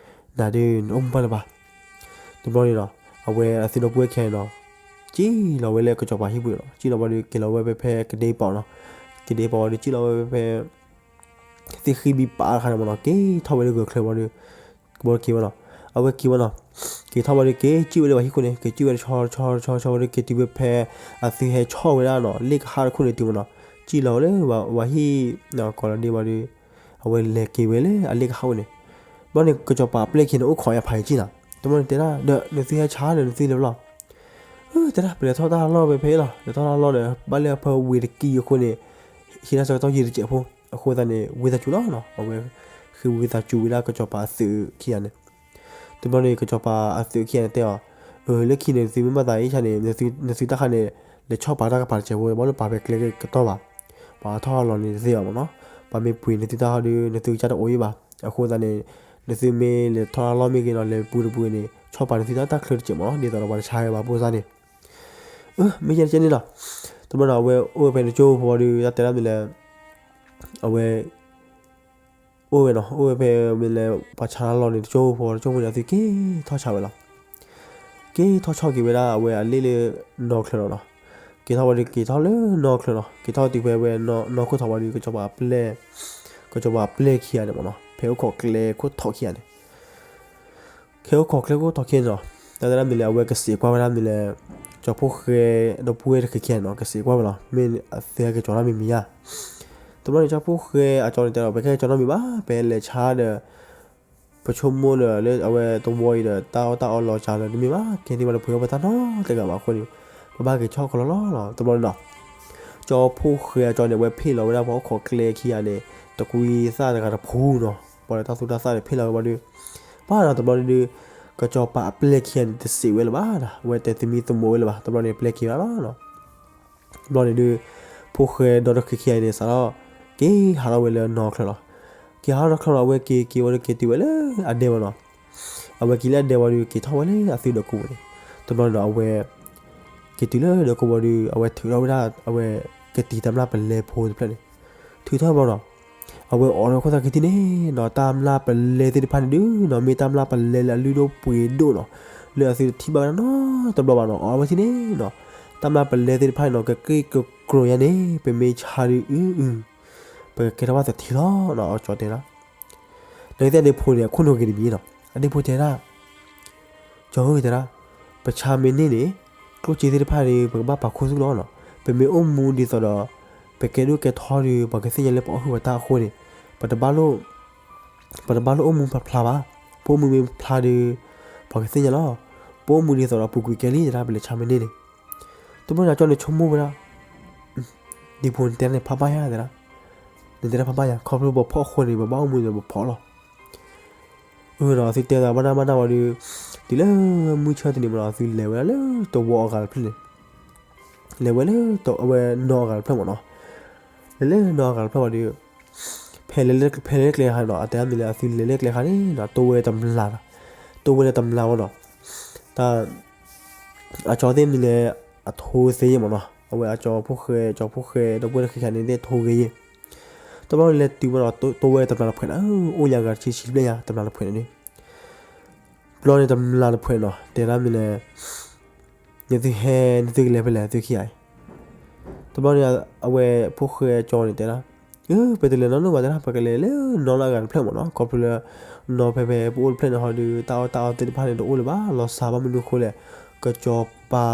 နၤဒီး နအိၣ်မူဘၣ်လၢၤဘၣ် တဘျီန့ၣ်နီၤ အဝဲအသုဒီပုၢ်ဝဲၢ်ခံဂၤန့ၣ်နီၤ စံၣ်လီၤဝဲလၢကစီၤပၤဟံၣ်ပူၤန့ၣ်နီၤ စံၣ်လီၤဝံၤဒီး က့ၤလီၤဝဲဖဲဖဲကဒ့ပီၤနီၤ ကဒ့ပီၤဝံၤဒီး စံၣ်လီၤဝဲဖဲဖဲ သ့ၣ်ဃံဘံပာ်တခါန့ၣ်မးနီၤ က့ၤထီၣ်ဝဲလၢဂၢၢ်ချၢဝံၤဒီး ကဘီက့ၤဝဲနီၤ အဝဲက့ၤဝဲနီၤ က့ၤထီၣ်ဝံၤဒီး က့ၤစံၣ်ဝဲလၢပှၤဟံၣ်ခိၣ်န့ၣ် က့ၤစံၣ်ဝဲတဆီတဆီတဆီတဆီဝံၤဒီး က့ၤတုၤဝဲဖဲ အသုဟဲဆီၣ်ဝဲဒၣ်နီၤ လ့ၣ်ကဟၣ်တခိၣ်န့ၣ်တုၤမးနီၤ စံၣ်လီၤဝဲလၢပှၤဟံၣ် ကိးလီၤဒ့ဝံၤဒီး အဝဲလဲၤက့ၤဝဲလၢအလ့ၣ်ကဟၣ်ဝဲန့ၣ် ဘျီန့ၣ် ကစီၤပၤပျဲၢ်ခံန့ၣ် အိၣ်ခိးယါဖးယံာ်ကံနီၤ တဘျီန့ၣ်တဲဒၣ် ဒီးနသုဟဲဆါဒီးနသုလဲၤဘျီ တဲဒၣ် ပလဲၤထီၣ်တၢ်လီၢ်ဖဲဖဲအံၤလီၤ လဲၤထီၣ်တၢ်လီၢ်ဒီး ဘၣ်လၢအဖၢဝ့ၤတကံၢ်အဃိန့ၣ် ဟံးတၢ်ဆၢကတီၢ်ယံာ်တစဲးဖိ အဃိသတးန့ၣ် ဝံသးစူၤလီၤနီၤ အဝဲ ဃ့ဝံသးစူၤဝံၤဒၣ်ကစီၤပၤအသုးခံဂၤန့ၣ် တဘျီန့ၣ် ကစီၤပၤအသုးခံဂၤန့ၣ်တဲအီၤ အၢ လၢခံန့ၣ် နသုမ့ၢ်ဘၣ်သးအံၤဆါန့ၣ် နသုတၢ်ခါန့ၣ် လဲၤဆီၣ်ပာ်တၢ်ကပၤတစဲးဖိ ဘၣ်လၢပာ်ဖဲကျဲကတီၢ်ဘၣ် ပှၤထီၣ်လီၤန့ၣ်တသ့ဘၣ်မးနီၤ ပှၤမ့ၢ်ပှ့ၤနသုတၢ်ဟီဒီး နသုကစၢ်တအိၣ်အံၤဘၣ် အဃိသတးန့ၣ် နသုမ့ၢ်လဲၤထီၣ်တၢ်လီၢ်မ့ၢ်ဂ့ၤနီၤ လဲၤပူၤတပူၤန့ၣ် ဆီၣ်ပာ်နသုတၢ်တၢ်ချၢတစဲးမးနီၤ ဒ်သိးဒီးပှၤတဆါဝဲဘၣ် အဃိသတးန့ၣ် မ့ၢ်ယဲန့ၣ်နီၤ တဘျီန့ၣ် အဝဲအိၣ်ဝဲဖဲတကၠိဖိဒီး တၢ်တဲဒၣ်မ့ၢ်လဲၣ် အဝဲ အိၣ်ဝဲနီၤ အိၣ်ဝဲဖဲမ့ၢ်လဲၣ် ပှၤဆါတၢ်လီၢ်န့ၣ် တကၠိဖိ တကၠိဖိန့ၣ် အသုက့ၤထီၣ်ဆါဝဲလီၤ. က့ၤထီၣ်ဆီၣ်က့ၤဝဲဒၣ်အဝဲအလ့ၣ်လၢနီၢ်ချၢလီၤနီၤ. က့ၤထီၣ်ဝံၤဒီးက့ၤထီၣ်လၢနီၢ်ချၢလီၤ. က့ၤထီၣ်တုၤဖဲဝဲနီၢ်ခိၣ်ထီၣ်ဝံၤဒီး ကစီၤပၤအပျဲၢ်, ကစီၤပၤအပျဲၢ်ခံဂၤန့ၣ်မ့ၢ်နီၤ, ဖဲအိၣ်ခိးကျဲခိၣ်ထီၣ်ခံဂၤန့ၣ် ခဲအိၣ်ခိးကျဲခိၣ်ထီၣ်ခံဂၤန့ၣ်နီၤ, တၢ်တဲဒၣ်မ့ၢ်လဲၣ် အဝဲကစံးကွၢ်ဝဲဒၣ်မ့ၢ်လဲၣ်, ကၠီဖိၣ်ဃဲဒီပုၢ်ဝဲၢ်တခါခံဂၤန့ၣ်နီၤ, ကစံးကွၢ်ဝဲလီၤ, မ့ၢ်အသ့ဟဲက့ၤကၠီနီတမံၤမံၤဧါ. တဘျီန့ၣ် ကၠီဖိၣ်ဃဲအကၠီန့ၣ်တဲလီၤ, ပဟဲက့ၤကၠီနီတမံၤဘၣ်, ပဟဲလဲၤဆါဒီး ပဆိကမိၣ်ဒီး လၢအဝဲသဝီအံၤဒီး တၢ်အီၣ်တၢ်အီလီၤစှၤလီၤတမ့ၢ်ဘၣ်, ကဲသ့ၣ်မးတဖုအီၣ်ပတၢ်နီတဂၤဘၣ်အဃိန့ၣ်, ပဘၣ်က့ၤဆီၣ်ကလီလီၤလီၤ. တဘျီန့ၣ်နီၤ, ကၠီဖိၣ်ဃဲအကၠီန့ၣ် အဝဲဖ့ၣ်လီၤဝဲဒၣ်ပှၤအိၣ်ခိးကျဲခံဂၤန့ၣ် တကွံသၣ်တဂၤတဖုနီၤ, ပှၤဒီးတၢ်သူတၢ်သၣ်န့ၣ် ဖ့ၣ်လီၤဝဲဘၣ်ဒီး, ပှၤနီၤ တဘျီန့ၣ်ဒုး ကစီၤပၤအပျဲၢ်ခံဂၤန့ၣ် တစံးဝဲလၢၤဘၣ်နီၤ, အဝဲတဲသုမံသမူဝဲလၢၤဘၣ်, တဘျီန့ၣ် ပျဲက့ၤဝဲဒၣ်လီၤနီၤ. တဘျီန့ၣ်ဒုး ဖိၣ်ဃဲဒီတခါခံဂၤန့ၣ် စးထီၣ်က့ၤဟးထီၣ်ဝဲလၢနီၢ်ချၢလီၤ. က့ၤဟးထီၣ်နီၢ်ချၢလီၤ, အဝဲက့ၤက့ၤဝဲဒီးက့ၤတုၤဝဲလၢအဒဲဝဲနီၤ. အဝဲက့ၤလၢအဒဲဝံၤဒီးက့ၤထီၣ်ဝဲလၢအသုဒီးကိးပူၤန့ၣ်, တဘျီန့ၣ်ဒီး အဝဲက့ၤတုၤလၢဒီးကိးပူၤဒီး အဝဲထုးထီၣ်ဝဲဒၣ် အဝဲကတံၤတၢ်မျၢ်ပလဲဖိတဖျၢၣ်န့ၣ်, ထုးထီၣ်ဘျီနီၤ, အဝဲအိးထီၣ်ခိၣ်သၣ်ခံထံၣ်န့ၣ်နီၤ, တၢ်မျၢ်ပလဲသ့ၣ်တဖၣ်န့ၣ်ဒုးနီၤ, မ့ၢ်တၢ်မျၢ်ပလဲလၢအလုၢ်ဒိၣ်ပှ့ၤဒိၣ်နီၤ, လၢအသုတထံၣ်ဘၣ်ဝဲဒၣ်နီတဘျီဘၣ်နီၤ, အိးထီၣ်ဝဲထံၣ်န့ၣ်နီၤ, တၢ်မျၢ်ပလဲသ့ၣ်တဖၣ်န့ၣ်နီၤ ကကြ့ၢ်ကကြိၤညါန့ၣ် ပမ့ၢ်ဆါဒုးအုအု, ပကကဲထီၣ်ဘၣ်သထံလီၤနီၤ, အကၠီတဲဒၣ်. နာ်က့သ့ၣ်အဒ့ဖိန့ၣ် အခိၣ်နူာ်ဂ့ၤတမံၤနီၤ, အဒ့ဖိတဲဒၣ် ကၠီဧၢတဲဒၣ်, ပဆါမ့ၢ်န့ၢ်န့ၣ် ကျိၣ်စ့သ့ၣ်တဖၣ်ဒီး ပကဘၣ်ပာ်ခူသူၣ်လီၤနီၤ, ပမ့ၢ်အိၣ်မူဒ်သိးဒီး ပကဲဒိၣ်ကဲထီဒီး ပှၤကသ့ၣ်ညါလၢပှၤအိၣ်ဟုၣ်ပှၤတၢ်အဃိန့ၣ်, ပတဘၣ်လိၣ် ပတဘၣ်လိၣ်အိၣ်မူဖျါဖျါဘၣ်, ပအိၣ်မူမ့ၢ်ဖျါဒီး ပှၤကသ့ၣ်ညါလီၤ, ပအိၣ်မူဒ်သိးဒီးပူၤကွံာ်ကဲလံတဲဒၣ်, ပလဲၤဆါမ့ၢ်န့ၢ်န့ၣ်. တဘျီန့ၣ် ကၠီန့ၣ်ဆိကမိၣ်ဝဲဒၣ် ဒ့ဖိန့ၣ်တဲန့ၣ်ဖးဘၣ်ယၤတဲဒၣ်, နတဲဒၣ်ဖးဘၣ်ယၤ ခီဖျိပဖီၣ်အဃိန့ၣ် ပဘၣ်အိၣ်မူဒီးပဖီၣ်လီၤ. အၢနီၤ သုတဲသးဘၣ်နၢ်ဘၣ်နၢ်ဝံၤဒီး တုၤလၢမုၢ်ဆၢတနံၤမ့ၢ်နီၤ သုလဲၤဝဲဒၣ်လၢတဝီအဂၤတဖျၢၣ်န့ၣ်, လဲၤဝဲလၢအဝဲနီၢ်အဂၤတဖျၢၣ်မ့ၢ်နီၤ, လဲၤလၢနီၢ်အဂၤတဖျၢၣ်ဝံၤဒီး ဖဲလဲၤလၢကျဲဟါန့ၣ်နီၤ အတဲမ့ၢ်လၢအသုလဲၤလၢကျဲဟါန့ၣ်နီၤ တိဝဲတမျး, တိဝဲလၢတမျးဝဲနီၤ, တၢ် အကၠီသ့ၣ်မ့ၢ်လဲၣ် အထိသ့မ့ၢ်နီၤ အဝဲအကၠီဖိၣ်ဃဲ ကၠီဖိၣ်ဃဲဒီပုၢ်ဝဲၢ်တခါခံဂၤန့ၣ်သ့ၣ်ထိဂ့ၤယဲၢ်, တဘျီန့ၣ်လဲၤတုၤဝဲနီၤ တိဝဲတမျးတဖှဲးန့ၣ် အိၣ်ညါဂၤတဆံဆံဘျဲၣ်ညါ တမျးတဖှဲးန့ၣ်ဒုး, တဘျီန့ၣ်တမျးတဖှဲးနီၤ တဲဒၣ်မ့ၢ်လဲၣ် နသုဟဲ နသုကလဲၤဖဲလဲၣ် သုခံဂၤအံၤ, တဘျီန့ၣ် အဝဲဖိၣ်ဃဲကၠီန့ၣ်တဲဒၣ်, အၢ ပတလဲၤနီတဘျီဘၣ်တဲဒၣ် ပကလဲၤလၢနီၢ်လၢအဂၤတဖျၢၣ်မ့ၢ်နီၤ ခီဖျိလၢ နီၢ်ဖဲဖဲပအိၣ်တဖျၢၣ်န့ၣ်ဟီဒီး တၢ်အီၣ်တၢ်အီသ့ၣ်တဖၣ်န့ၣ် တအိၣ်လၢၤဘၣ် လီၤစှၤဘၣ်မနုၤအဃိလဲၣ်, ကစီၤပၤ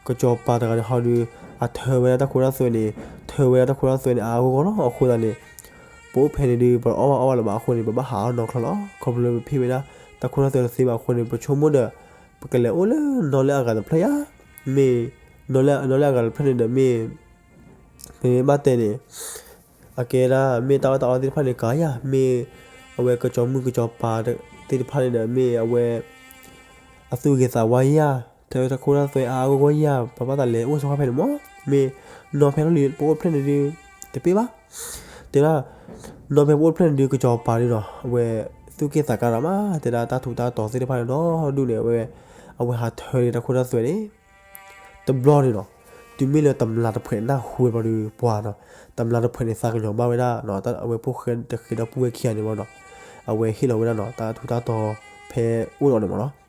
ကစီၤပၤတဂၤန့ၣ်ဟီဒီး အထၢဝဲဒၣ်တၢ်ခိတၢ်သွဲန့ၣ် ထၢဝဲဒၣ်တၢ်ခိတၢ်သွဲန့ၣ် အါအါဂီၢ်ဂီၢ်လီၤ. အဃိသတးန့ၣ် ပအိၣ်ဖဲန့ၣ်ဒီး ပအီၣ်ဘၣ်အီၣ်ဘၣ်လၢၤဘၣ်အဃိန့ၣ် ပဘၣ်ဟးအီၣ်နီၢ်ချၢလီၤ. ခီဖျိလၢပဖ့ၣ်ဝဲဒၣ် တၢ်ခိတၢ်သွဲတသ့ဘၣ်အဃိန့ၣ် ပဆိကမိၣ်ဒီး ပကလဲၤအိၣ်လၢနီၢ်လၢအဂၤတဖျၢၣ်ယါ, မ့ၢ် နီၢ်လၢအဂၤတဖျၢၣ်န့ၣ်ဒီးမ့ၢ် ပမ့ၢ်ဘၣ်တဲန့ၣ် အကဲဒၣ် မ့ၢ်တၢ်အီၣ်တၢ်အီသ့ၣ်တဖၣ်န့ၣ်ကၤယါ, မ့ၢ်အဝဲကစီၤမုၣ်ကစီၤပၤသ့ၣ်တဖၣ်န့ၣ်ဒီး မ့ၢ်အဝဲ အသူၣ်ဂ့ၤသးဝါယါ, ထၢတၢ်ခိတၢ်သွဲအါအါဂီၢ်ဂီၢ်ယါ, ပဘၣ်သးလဲၤအိၣ်ဆိခါဖဲန့ၣ်မ့ၢ်, မ့ၢ်နီၢ်ဖဲလီၤလံ ပအိၣ်တဖျၢၣ်န့ၣ်ဒုး တပ့ၢ်ဘၣ်. တဲဒၣ် နီၢ်ဖဲပအိၣ်တဖျၢၣ်န့ၣ်ဒုး ကစီၤပၤဒုးနီၤ အဝဲသူၣ်က့ၣ်သးကါဒီးမး တဲဒၣ်တၢ်ထူးတၢ်တီၤသ့ၣ်တဖၣ်န့ၣ်ဒီဒူၣ်န့ၣ် အဝဲ အဝဲဟးထၢန့ၢ်တၢ်ခိတၢ်သွဲန့ၣ် တဘျီန့ၣ်နီၤ, တုၤမ့ၢ်လၢတမျးတဖှဲးနၢ်ဟူဝဲဘျီဒီး ပှၤနီၤ, တမျးတဖှဲးန့ၣ် သးကညီၤဘၣ်ဝဲဒၣ်နီၤ, အဝဲဖိၣ်ဃဲတဃဲဒီပုၢ်ဝဲၢ်ခံဂၤန့ၣ်ဘၣ်နီၤ, အဝဲဟ့ၣ်လီၤဝဲဒၣ်နီၤ တၢ်ထူးတၢ်တီၤဖဲအိၣ်ဒီးန့ၣ်မ့ၢ်နီၤ,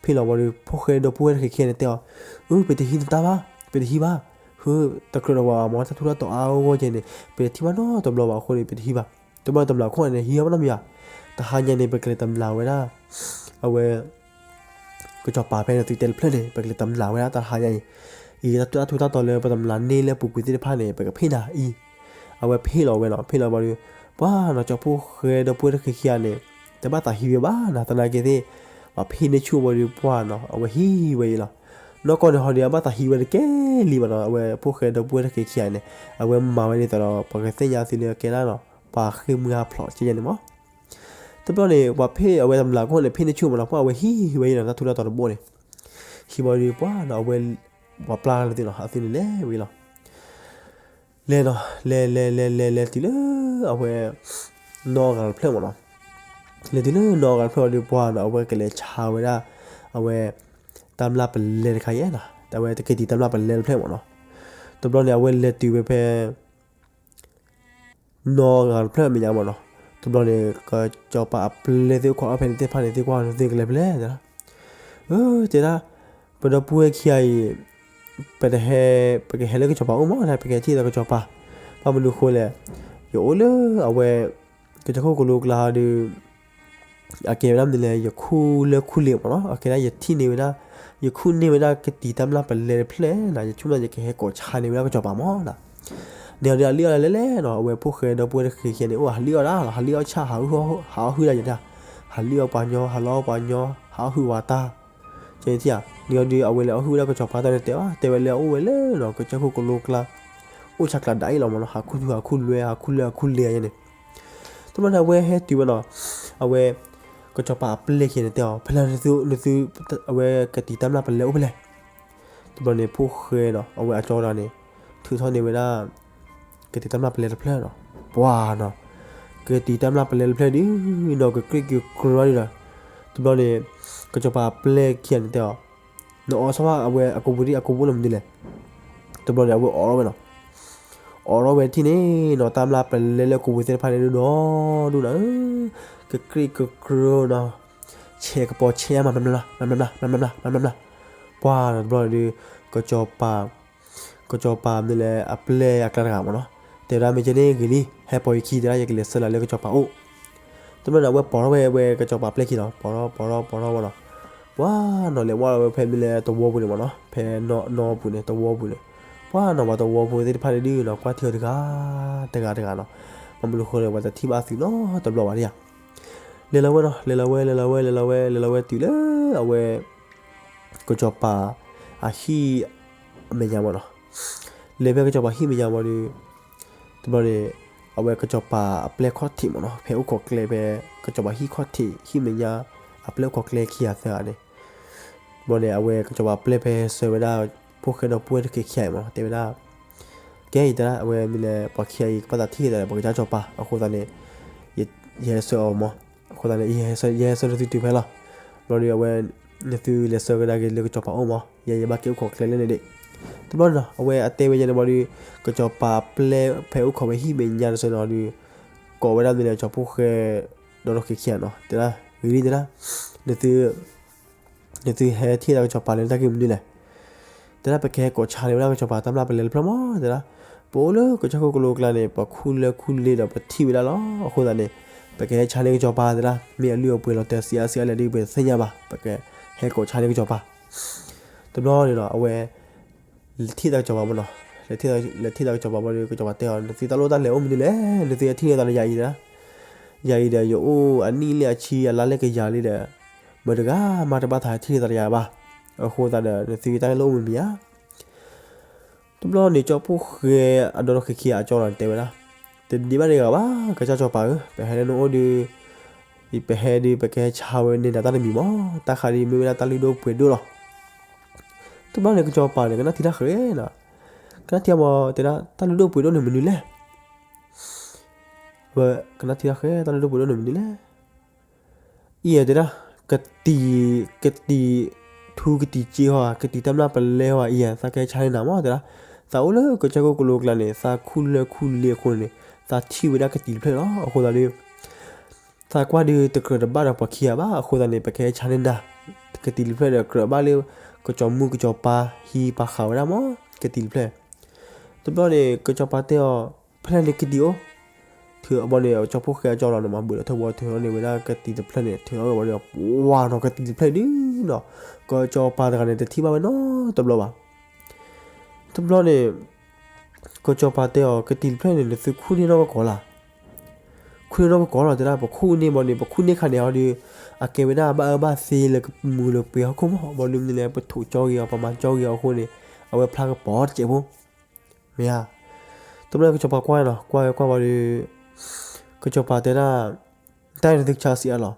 ဟ့ၣ်လီၤဝံၤဒီး ဖိၣ်ဃဲဒီပုၢ်ဝဲၢ်တဃဲခံဂၤန့ၣ်တဲအီၤ, အၢ ပတဟံးနတၢ်ဘၣ်, ပတဟံးဘၣ်, ဟၢ တကြၢးဒီးပှၤမၤတၢ်ထူးတၢ်တီၤအါအါဂီၢ်ဂီၢ်ကဲန့ၣ် ပတထံၣ်ဘၣ်နီတဘျီဘၣ်အဃိန့ၣ် ပတဟံးဘၣ်, တဘျီတမျးခိၣ်န့ၣ် ဟံးဘၣ်နီတမံၤဘၣ်, တဟါညါန့ၣ် ပကလဲၤတမျးဝဲဒၣ် အဝဲ ကစီၤပၤဖဲန့ၣ် သုတဲတဖျၢၣ်န့ၣ် ပကလဲၤတမျးဝဲဒၣ်တၢ်တဟါညါအံၤ, အံၤတၢ်ထူးတၢ်တီၤလၢပတမျးန့ၢ်လၢအပူၤကွံာ်သ့ၣ်တဖၣ်န့ၣ် ပကဖ့ၣ်နၤအံၤ, အဝဲဖ့ၣ်လီၤဝဲနီၤ, ဖ့ၣ်လီၤဝံၤဒီး ပှၤနီၤ ကၠီဖိၣ်ဃဲဒီပုၢ်ဝဲၢ်တဃဲခံဂၤန့ၣ် တဘၣ်သးဟံးဝဲဘၣ်နီၤ, သနာ်က့သ့ၣ် ပှၤဖ့ၣ်န့ၢ်ဆူၣ်ဝံၤဒီး ပှၤနီၤ အဝဲဟံးဝဲအံၤလီၤ, နီၢ်ကီၢ်န့ၣ်ဟီဒီး အဘၣ်သးဟံးဝဲတကဲလံဘၣ်နီၤ, အဝဲဖိၣ်ဃဲဒီပုၢ်ဝဲၢ်တဃဲခံဂၤန့ၣ် အဝဲမၤဝဲဒ်သိးဒီး ပှၤကသ့ၣ်ညါသုလၢကဲဒၣ်နီၤ ပှၤဃ့ၢ်မှံဟးဖျိးကဲယဲၢ်န့ၣ်မ့ၢ် တဘျီန့ၣ် ပှၤဖ့ၣ်အဝဲတမျးခိၣ်န့ၣ် ဖ့ၣ်န့ၢ်ဆူၣ်မ့ၢ်နီၤ, ပှၤအဝဲဟံးဝဲအံၤနီၤ တၢ်ထူးတၢ်တီၤတဘိန့ၣ်, ဟံးဝံၤဒီးပှၤနီၤ အဝဲ ပှၤပျၢ်လၢသ့ၣ်နီၤ အသုန့ၣ်လဲၤဝဲအံၤလီၤ, လဲၤနီၤ လဲၤလဲၤလဲၤလဲၤလဲၤတုၤလၢ အဝဲ နီၢ်အဂၤတဖျၢၣ်မ့ၢ်နီၤ, လဲၤတုၤလၢနီၢ်အဂၤတဖျၢၣ်ဝံၤဒီးပှၤနီၤ အဝဲကလဲၤဆါဝဲဒၣ် အဝဲ တၢ်မျၢ်ပလဲတခါယဲၢ်နီၤ, အဝဲတက့ၤတံၤတၢ်မျၢ်ပလဲတဖျၢၣ်မ့ၢ်နီၤ, တဘျီန့ၣ် အဝဲလဲၤတုၤဝဲဖဲ နီၢ်အဂၤတဖျၢၣ်အမဲာ်ညါမ့ၢ်နီၤ, တဘျီန့ၣ် ကစီၤပၤအပျဲၢ်သ့ၣ်အိၣ်ခိးအီၣ်ဖဲန့ၣ်သ့ၣ်တဖၣ်န့ၣ် သ့ၣ်ကွၢ်န့ၣ် သ့ၣ်ကလဲၤဖဲလဲၣ်တဲဒၣ်, အၢ တဲဒၣ်, ပဒီပုၢ်ဝဲၢ်ခံဂၤအံၤ ပတဟဲ, ပကဟဲလၢကစီၤပၤအိၣ်မး ပကဟဲထံၣ်ဒီးကစီၤပၤ, ဘၣ်မနုၤဃိလဲၣ်, ယအိၣ်လၢအဝဲ ကစၢၢ်ခိၣ်ကလိကျါဒီး အကဲဝဲဒၣ်မနုၤလဲၣ် ယခူၣ်လၢၢ်ခူၣ်လ့ၤမးနီၤ, အကဲဒၣ်ယထံၣ်န့ၢ်ဝဲဒၣ်, ယခူၣ်န့ၢ်ဝဲဒၣ်ကတံၤတၢ်မျၢ်ပလဲတဖျၢၣ်နီၤ, ယဆိကမိၣ်ယကဟဲကိးဆါန့ၢ်ဝဲဒၣ်ကစီၤပၤမးနီၤ, န့ၣ်ဒီးအလံၣ်အီၣ်လၢလဲၣ်လဲၣ်နီၤ, အဝဲဖိၣ်ဃဲဒီပုၢ်ဝဲၢ်တက့ၤခံဂၤန့ၣ် အိၣ်ဟးလံၣ်အီၣ်ဒၣ်လီၤ, ဟးလံၣ်အီၣ်ဆၣ် ဟးအီၣ်ဟုၣ်ဒၣ်ယၤ, ဟးလံၣ်အီၣ်ပှၤညီ ဟးလီအီၣ်ပှၤညီ ဟးအီၣ်ဟုၣ်ဝးတၢ်, န့ၣ်ဒီးအဝဲလဲၤအီၣ်ဟုၣ်ဝဲဒၣ်ကစီၤပၤတၢ်န့ၣ်တဲဘၣ်, တဲဝဲလၢအအိၣ်ဝဲလၢနီၤ ကစၢၢ်ခိၣ်ကလိကျါ အိၣ်ဆးကျးဒၣ်အံၤလီၤမးနီၤ, ဟးခူၣ်ထူ ဟးခူၣ်လွဲ ဟးခူၣ်လၢၢ်ခူၣ်လ့ၤယဲန့ၣ်, တဘျီန့ၣ် အဝဲဟဲတုၤဝဲနီၤ, အဝဲ ကစီၤပၤအပျဲၢ်ခံဂၤန့ၣ်တဲအီၤ ဖဲလဲၣ်နသု, အဝဲကတံၤတၢ်မျၢ်ပလဲအိၣ်ဖဲလဲၣ်, တဘျီန့ၣ် ဖိၣ်ဃဲနီၤ အဝဲအကၠီတဂၤန့ၣ် ထုးထီၣ်န့ၢ်ဝဲဒၣ် ကတံၤတၢ်မျၢ်ပလဲတဖျၢၣ်နီၤ, ပှၤနီၤ, ကတံၤတၢ်မျၢ်ပလဲတဖျၢၣ်ဒုးနီၤ ကကြ့ၢ်ကကြၢဒုးဒီး, တဘျီန့ၣ် ကစီၤပၤအပျဲၢ်ခံဂၤန့ၣ်တဲအီၤ, နအီၣ်ဆီၣ်ဘၣ်အဝဲအကိာ်ပူၤဒ်အကိာ်ပူၤလီၤမနုၤလဲၣ်, တဘျီန့ၣ် အဝဲအိးထီၣ်ဝဲနီၤ အိးထီၣ်ဝဲထံၣ်န့ၣ်နီၤ တၢ်မျၢ်ပလဲလၢကိာ်ပူၤသ့ၣ်တဖၣ်န့ၣ်ဒုးဒီဒူၣ်နီၤ, ကကြ့ၢ်ကကြၢနီၤ, ဆဲးကပီၤဆဲးမး မျၢ်မျၢ် မျၢ်မျၢ် မျၢ်မျၢ် ပှၤနီၤ တဘျီန့ၣ်ဒုး ကစီၤပၤ, ကစီၤပၤမနုၤလဲၣ် အပျဲၢ်အကျါတဂၤမးနီၤ, တဲဝဲဒၣ်မ့ၢ်ကဲန့ၣ်ဂ့ၤလံ ဟဲပိာ်ယခံတဲဒၣ် ယကလဲၤဆှၢနၤလၢကစီၤပၤအိၣ်, တဘျီန့ၣ် အဝဲပိာ်ထီၣ်ဝဲ အဝဲကစီၤပၤပျဲၢ်ခံနီၤ ပိာ်ထီၣ် ပိာ်ထီၣ် ပိာ်ထီၣ်ဝဲနီၤ, ပှၤနီၤ လဲၤဝဲဝဲဖဲမနုၤလဲၣ် သဝီပူၤန့ၣ်မးနီၤ ဖဲနီၢ်နီၢ်ပူၤန့ၣ် သဝီပူၤန့ၣ်, ပှၤနီၤ ပှၤသဝီဖိသ့ၣ်တဖၣ်န့ၣ်ဒုးနီၤ ကွၢ်ထံအီၤတဂၤတဂၤနီၤ, ဘၣ်မနုၤဃိလဲၣ် ပှၤတထံၣ်ဘၣ်အသုးနီတဘျီဘၣ်ဒံးဧါ, လဲၤလီၤဝဲနီၤ လဲၤလီၤဝဲ လဲၤလီၤဝဲ လဲၤလီၤဝဲ လဲၤလီၤဝဲတုၤလၢအဝဲ ကစီၤပၤအဟံၣ်အမဲာ်ညါမးနီၤ, လဲၤဖဲကစီၤပၤဟံၣ်မဲာ်ညါမးဒီး, တဘျီန့ၣ် အဝဲကစီၤပၤအပျဲၢ်ခီၣ်ထံးမးနီၤ ဖဲအိၣ်ခိးကျဲဖဲ ကစီၤပၤဟံၣ်ခီၣ်ထံး ဟံၣ်မဲာ်ညါ အပျဲၢ်အိၣ်ခိးကျဲခံဂၤသၢဂၤန့ၣ်, တဘျီန့ၣ် အဝဲကစီၤပၤပျဲၢ်ဖဲဆှၢဝဲဒၣ် ဖိၣ်ဃဲဒီပုၢ်ဝဲၢ်တက့ၤခံဂၤအံၤမးနီၤ တဲဝဲဒၣ် ကဲအံၤတဲဒၣ် အဝဲမနုၤလဲၣ် ပှၤခံဂၤအံၤ ကဘၣ်သးထံၣ်က့ၤသးဒီး ပကစၢ်စီၤပၤ အဃိသတးန့ၣ် ယဟဲဆှၢအီၤမး, အဃိသတးန့ၣ် ယဟဲဆှၢနသုတုၤဖဲလီၤ, ဘျီဒီးအဝဲ နသုလဲၤဆှၢကဒါက့ၤလၢကစီၤပၤအိၣ်မး ယဲယဘၣ်က့ၤအိၣ်ခိးကျဲလၢန့ၣ်ဒံး, တဘျီန့ၣ်နီၤ အဝဲအတဲဝဲယဲန့ၣ်ဘၣ်ဒီး ကစီၤပၤပျဲၢ်ဖဲအိၣ်ခိးဝဲဟံၣ်မဲာ်ညါတစၢၤနီၤဒီး ကိးဝဲဒၣ်မနုၤလဲၣ် ကၠီၤဖိၣ်ဃဲ ဒီးဒီးခံခံဂၤနီၤ တဲဒၣ် ဂ့ၤလံတဲဒၣ် နသု နသုဟဲထံၣ်ဒၣ်ကစီၤပၤလၢတၢ်ဂ့ၢ်မနုၤလဲၣ်, တဲဒၣ် ပကဟဲကိးဆါန့ၢ်ဝဲဒၣ်ကစီၤပၤတၢ်မျၢ်ပလဲတဖျၢၣ်မး တဲဒၣ်, ပအိၣ်လၢကစၢၢ်ခိၣ်ကလိကျါန့ၣ် ပခူၣ်လၢခူၣ်လ့ဒီးပထံၣ်ဝဲဒၣ်လီၤ. အဃိသတးန့ၣ် ပကဟဲဆါန့ၢ်ကစီၤပၤတဲဒၣ်, မ့ၢ်အလုၢ်အပှ့ၤလီၤတဲာ်ဆံးအါဆံးအါလဲၣ်ဒ်ပသ့ၣ်ညါဘၣ်, ပကဟဲကိးဆါန့ၢ်ကစီၤပၤ တဘျီန့ၣ်ဒီး အဝဲ ထံၣ်သးကစီၤပၤမးနီၤ, လဲၤထံၣ်သးကစီၤပၤဘၣ်ဒီး ကစီၤပၤတဲအီၤ နသုတၢ်လိၣ်တၢ်လဲၤအိၣ်မနုၤလဲၣ်, နသုဟဲထံၣ်န့ၢ်သးဒီးယၤအံၤတဲဒၣ်, ယၤအံၤဒီး ယအိၣ်အနံၣ်လၢအဆံအလါလၢကယၤလံဒီး မတၤတဂၤမးတဘၣ်သးဟဲထံၣ်န့ၢ်သးဒီးယၤဘၣ်. အဃိသတးဒီး နသုတၢ်လိၣ်အိၣ်မနုၤမံၤဧါ တဘျီန့ၣ် ကၠီၤဖိၣ်ဃဲအဒီဒီးခံခံဂၤအကၠီလီၤန့ၣ် တဲဝဲဒၣ်, တဒံးဘၣ်တဂၤဘၣ် ကစၢ်စီၤပၤဧၢ, ပဟဲလၢနအိၣ်ဒီး ပဟဲဒီး ပကဟဲဆါဝဲန့ၢ်နၤတၢ်တမံၤမး, တၢ်ဃးဒီးမ့ၢ်ဝဲဒၣ်တၢ်လုၢ်ဒိၣ်ပှ့ၤဒိၣ်လီၤ. တဘျီန့ၣ် ကစီၤပၤန့ၣ် ကနၣ်ထံတၢ်ဃဲနီၤ, ကနၣ်ထံအမး တဲဒၣ် တၢ်လုၢ်ဒိၣ်ပှ့ၤဒိၣ်န့ၣ်မနုၤလဲၣ် ဝဲ ကနၣ်ထံတၢ်ဃဲ တၢ်လုၢ်ဒိၣ်ပှ့ၤဒိၣ်န့ၣ်မနုၤလဲၣ် အံၤတဲဒၣ်, ကတံၤ, ကတံၤထူကတံၤစ့ဟီဧါ, ကတံၤတၢ်မျၢ်ပလဲဟီဧါ, အံၤသးကဟဲဆါန့ၢ်နၤမးတဲဒၣ်, သးအိၣ်လၢကစၢၢ်ခိၣ်ကလိကျါန့ၣ် သးခူၣ်လၢခူၣ်လ့အဃိန့ၣ် သးထံၣ်ဝဲဒၣ်ကတံၤတဖျၢၣ်လီၤ. အဃိသတးဒီး သးကွၢ်ဒီးတကြၢးတဘၣ်ဒီးပှၤခံဂၤဘၣ်, အဃိသတးန့ၣ် ပကဟဲဆါန့ၢ်နၤ ကတံၤတဖျၢၣ်ဒီး ကြၢးဘၣ်လၢ ကစီၤမုၣ်ကစီၤပၤဟံးပာ်ဃာ်ဝဲဒၣ်မး ကတံၤတဖျၢၣ် တဘျီန့ၣ် ကစီၤပၤတဲအီၤ ဖဲလဲၣ်န့ၣ်ကတံၤအိၣ်, ထုးအဘီန့ၣ် ကၠီၤဖိၣ်ဃဲအကၠီလီၤန့ၣ်မး ဘုးဒီးထၢၣ်ဝီထုးထီၣ်န့ၢ်ဝဲဒၣ်ကတံၤတဖျၢၣ်န့ၣ် ထုးထီၣ်ဝဲဘၣ်ဒီး ပှၤနီၤကတံၤတဖျၢၣ်ဒုးနီၤ, ကစီၤပၤတဂၤန့ၣ် တထံၣ်ဘၣ်ဝဲနီတဘျီဘၣ်. တဘျီန့ၣ် ကစီၤပၤတဲအီၤ ကတံၤတဖျၢၣ်န့ၣ် နသုခူၣ်န့ၢ်နီၢ်ကီၢ်လၢ် ခူၣ်န့ၢ်နီၢ်ကီၢ်လီၤ တဲဒၣ် ပခူၣ်န့ၢ်ဘၣ်န့ၣ် ပခူၣ်န့ၢ်ခါန့ၣ်အီၤဒီး အကဲဝဲဒၣ်ဘၣ်အၢဘၣ်သီလၢကမူလၢပှဲၤဟီၣ်ခိၣ်မး ဘၣ်ဒီးမနုၤလဲၣ် ပထိးကၠီက့ၤအီၤ ပမၤကၠီက့ၤအီၤအဃိန့ၣ် အဝဲဖျါကပီၤတစဲးဖိ မ့ၢ်ဧါ. တဘျီကစီၤပၤကွၢ်နီၤ ကွၢ်ဝဲကွၢ်ဝဲဒီး ကစီၤပၤတဲဒၣ် တၢ်အံၤနသုကဆါဆံးအါလီၤ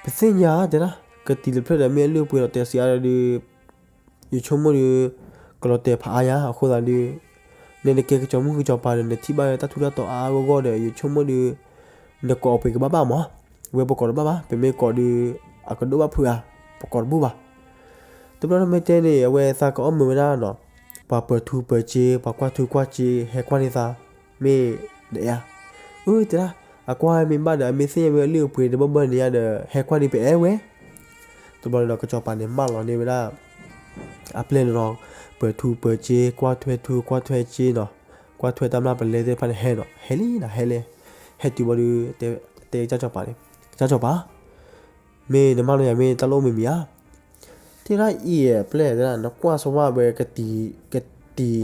ပသ့ၣ်ညါတဲဒၣ် ကတံၤတဖျၢၣ်ဒီးမ့ၢ်အလုၢ်အပှ့ၤလီၤတဲာ်ဆံးအါဒီး ယဆိကမိၣ်ဒီး ကလီၤတဲာ်ဖးအါယါ အဃိသတးဒီး နဲနကဲကစီၤမုၣ်ကစီၤပၤဒီး နထံၣ်ဘၣ်တၢ်ထူးတၢ်တီၤအါအါဂီၢ်ဂီၢ်ဒီး ယဆိကမိၣ်ဒီး နကိးအပှ့ၤကဘၣ်ဘၣ်မး, ဝဲပကိးတဘၣ်ဘၣ်, ပမ့ၢ်ကိးဒီး အကဒိၣ်ဘၣ်ဖုးဧါ, ပကိးတဘူၣ်ဘၣ်. တဘျီတမ့ၢ်တဲန့ၣ် အဝဲသးကအီၣ်မုာ်ဝဲဒၣ်နီၤ, ပှၤပၢၤထူပၢၤစ့, ပှၤကွၢ်ထူကွၢ်စ့, ဟဲကွၢ်န့ၢ်သး, မ့ၢ်ဒ်အံၤ, အၢ တဲဒၣ်, အကွၢ်မ့ၢ်ဘၣ်ဒီး အမ့ၢ်သ့ၣ်ညါဝဲအလုၢ်အပှ့ၤတဘၣ်ဘၣ်န့ၣ်ယါဒီး ဟဲကွၢ်န့ၢ်ပအဲၣ်ဝဲ. တ တဘျီန့ၣ်ဒီး ကစီၤပၤန့ၣ် မၢလီၤန့ၢ်ဝဲဒၣ် အပျဲၢ်န့ၣ်ဒီး ပၢၤထူပၢၤစ့ ကွၢ်ထွဲထူကွၢ်ထွဲစ့နီၤ, ကွၢ်ထွဲတၢ်မျၢ်ပလဲသ့ၣ်တဖၣ်န့ၣ် ဟဲနီၤ, ဟဲလံနီၤ, ဟဲလံ, ဟဲတုၤဘၣ်ဒီး တဲကစၢ်စီၤပၤန့ၣ်, ကစၢ်စီၤပၤ မ့ၢ်နမၢလီၤယၤ မ့ၢ်တၢ်လိၣ်မံၤမံၤဧါ. တဲဒၣ်အံၤအပျဲၢ်တဲဒၣ် နကွၢ်ဆိဝဲဝဲ ကတံၤ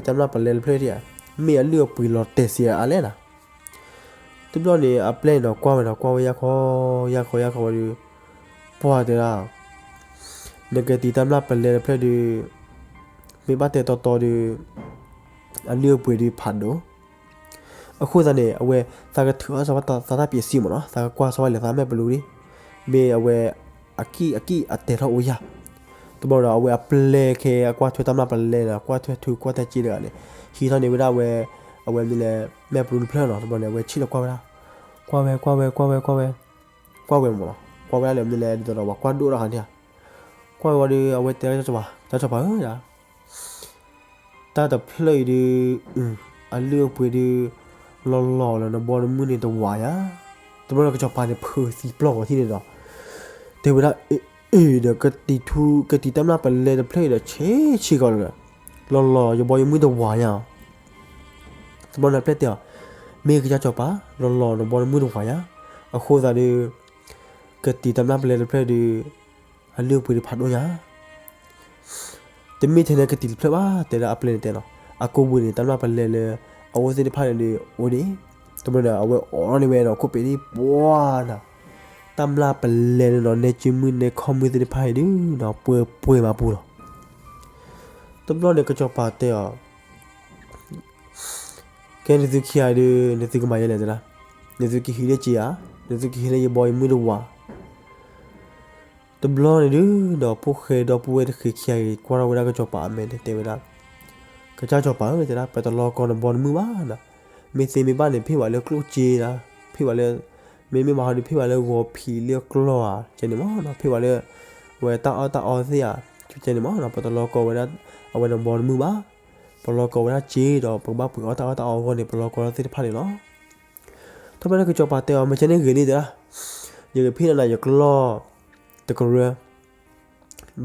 တၢ်မျၢ်ပလဲတဖျၢၣ်ဒံးဧါ, မ့ၢ်အလုၢ်အပှ့ၤလီၤတဲာ်စ့အါလဲၣ်နီၤ. တဘျီန့ၣ် အပျဲၢ်န့ၣ်ဒီး ကွၢ်ဝဲဒီး ကွၢ်ဝဲယၢ်ခီယၢ်ခီယၢ်ခီဝံၤဒီး ပှၢ်တဲဒၣ် နကတံၤတၢ်မျၢ်ပလဲတဖျၢၣ်ဒီး မ့ၢ်ဘၣ်တဲတီတီဒီး အလုၢ်အပှ့ၤဒီးဖးဒိၣ်. အဃိသတးန့ၣ် အဝဲ သးကထုးအီၣ်ဆိဝဲသးတၢ်ပၠးစံမ့ၢ်နီၤ, သးကကွၢ်ဆိဝဲလဲၤသးမဲာ်ပလူၤဒံး, မ့ၢ်အဝဲ အကံၢ်အကံၢ်အတဲာ်ထီၣ်အိၣ်ယၢ်. တဘျီဒီး အဝဲအပျဲၢ်ခဲအကွၢ်ထွဲတၢ်မျၢ်ပလဲဒီး ကွၢ်ထွဲထူကွၢ်ထွဲစ့တဂၤန့ၣ် ဟံးထီၣ်န့ၢ်ဝဲဒၣ်ဝဲ အဝဲမနုၤလဲၣ် မဲာ်ပလူၤတဖျၢၣ်နီၤ. တဘျီန့ၣ် အဝဲဆ့ၣ်လီၤကွၢ်ဝဲဒၣ်, ကွၢ်ဝဲ ကွၢ်ဝဲ ကွၢ်ဝဲ ကွၢ်ဝဲ, ကွၢ်ဝဲမ့ၢ်နီၤ, ကွၢ်ဝဲဒၣ်လၢမနုၤလဲၣ် ဒ်သိးဒီးပှၤကွၢ်ဒိၣ်တၢ်ခါန့ၣ်ဧါ. ကွၢ်ဝဲဝံၤဒီး အဝဲတဲ ကစၢ်စီၤပၤဧၢ, တၢ်တဖျၢၣ်အံၤဒီး အလုၢ်အပှ့ၤဒီး လီၤလီၤလၢနဘီနမုၢ်န့ၣ်တဝာ်ညါ. တဘျီဒီးကစီၤပၤန့ၣ် ဖုးသံပျီၢ်ဂီၤထံၣ်န့ၣ်ဒီး တဲဝဲဒၣ် အ့ၣ်ဒီး ကတံၤထူ ကတံၤတၢ်မျၢ်ပလဲတဖျၢၣ်အံၤဒီး ဆ့ဆ့ကီးလီၤဒီး လီၤလီၤယဘီယမုၢ်တဝာ်ညါ. တဘျီန့ၣ်အပျဲၢ်တဲအီၤ, မ့ၢ်ကစၢ်စီၤပၤ လီၤလီၤနဘီနမုၢ်တဝာ်ညါ. အဃိသတးဒီး ကတံၤတၢ်မျၢ်ပလဲတဖျၢၣ်ဒီး အလုၢ်အပှ့ၤဒီးဖးဒိၣ်ညါ. တမ့ၢ်ထဲန့ၣ်ကတံၤတဖျၢၣ်ဘၣ် တဲဒၣ်အပျဲၢ်န့ၣ်တဲနီၤ, အကိာ်ပူၤန့ၣ် တၢ်မျၢ်ပလဲလၢအအိၣ်သ့ၣ်တဖၣ်န့ၣ်ဒီးအိၣ်ဒံး. တဘျီဒီး အဝဲအိးထီၣ်န့ၢ်ဝဲဒီး ခိၣ်ပ့ၤဒံးပှၤနီၤ, တၢ်မျၢ်ပလဲလၢနီၤ နဲက့မုၢ်နဲခီမုၢ်သ့ၣ်တဖၣ်အံၤဒုးနီၤ ပှဲၤပှဲၤမးပူၤလီၤ. တဘျီန့ၣ် ကစီၤပၤတဲအီၤ ကဲ နသုခံဂၤဒီး နသုကမၤယဲလဲၣ်တဲဒၣ်, နသုကဟံးလၢက့ဧါ, နသုကဟံးလၢယဘီယမုၢ်တဝာ်. တဘျီန့ၣ်ဒုးဒီး ဖိၣ်ဃဲဒီပုၢ်ဝဲၢ်တဃ့ခံဂၤအံၤ ကွၢ်ထီၣ်ဝဲဒၣ်ကစီၤပၤအမဲာ်န့ၣ် တဲဝဲဒၣ်, ကစၢ်စီၤပၤဧၢ တဲဒၣ် ပတလီၤကီနဘီနမုၢ်ဘၣ်နီၤ, မ့ၢ်သ့မ့ၢ်ဘၣ်န့ၣ် ဖ့ၣ်ဝဲလၢကျိၣ်စ့ဒၣ်, ဖ့ၣ်ဝဲလၢ မ့မ့ၢ်ဘၣ်ဟီဒီး ဖ့ၣ်ဝဲလၢဂီၤဖံးလၢကျီၢ်ဧါ ကဲန့ၣ်မ့ၢ်နီၤ, ဖ့ၣ်ဝဲလၢ အဝဲတၢ်အီၣ်တၢ်အီသ့ၣ်ဧါ ကဲန့ၣ်မ့ၢ်နီၤ, ပတလီၤကီဝဲဒၣ် အဝဲနဘီနမုၢ်ဘၣ်, ပလီၤကီဝဲဒၣ်စ့ဒီး ပကဘၣ်ပှ့ၤအီၣ်တၢ်အီၣ်တၢ်အီအဂီၢ်န့ၣ် ပလီၤကီဝဲဒၣ်သ့ၣ်တဖၣ်န့ၣ်လီၤ. တဘျီန့ၣ်ကစီၤပၤတဲအီၤ မ့ၢ်ကဲန့ၣ်ဂ့ၤလံတဲဒၣ်, ယကဖ့ၣ်လီၤနၤယကျီၢ်တကရၢ,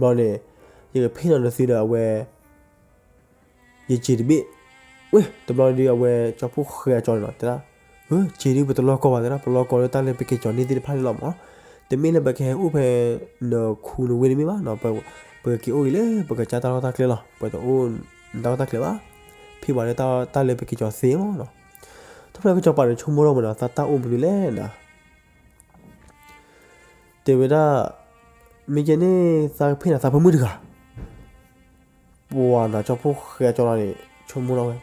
ဘျီန့ၣ် ယကဖ့ၣ်လီၤနသုဒီးအဝဲ ယစ့တဘ့ၣ်, ဝ့ၢ် တဘျီဒုးအဝဲကၠီဖိၣ်ဃဲအကၠီန့ၣ်လီၤ တဲဒၣ်, စ့ဒုးပတလီၤကီဘၣ်တဲဒၣ်, ပလီၤကီလၢတၢ်လၢပက့ၤကၠီန့ၢ်သ့ၣ်တဖၣ်န့ၣ်လီၤမ့ၢ်နီၤ, တမ့ၢ်လၢပကဟဲအိၣ်ဖဲနခူနဝ့ၢ်တမ့ၢ်ဘၣ်နီၤ, ပကက့ၤအိၣ်ဂ့ၤလၢပကစၢ်တၢ်လီၢ်တၢ်ကျဲလီၤ, ပတအိၣ်တၢ်အီၣ်တၢ်ကျဲဘၣ်, ဖ့ၣ်ဘၣ်လၢတၢ်လၢပက့ၤကၠီသ့မ့ၢ်နီၤ. တဘျီကစီၤပၤန့ၣ်ဆိကမိၣ်ထီၣ်မ့ၢ်နီၤ သးတၢ်အိၣ်မနုၤလဲၣ်နီၤ တဲဝဲဒၣ်, မ့ၢ်ကဲန့ၣ် သးကဖ့ၣ်နၤသးဖိမုၣ်တဂၤ, ပှၤနီၤ ကၠီဖိၣ်ဃဲအကၠီလီၤန့ၣ် ဆိကမိၣ်ထီၣ်ဝဲ,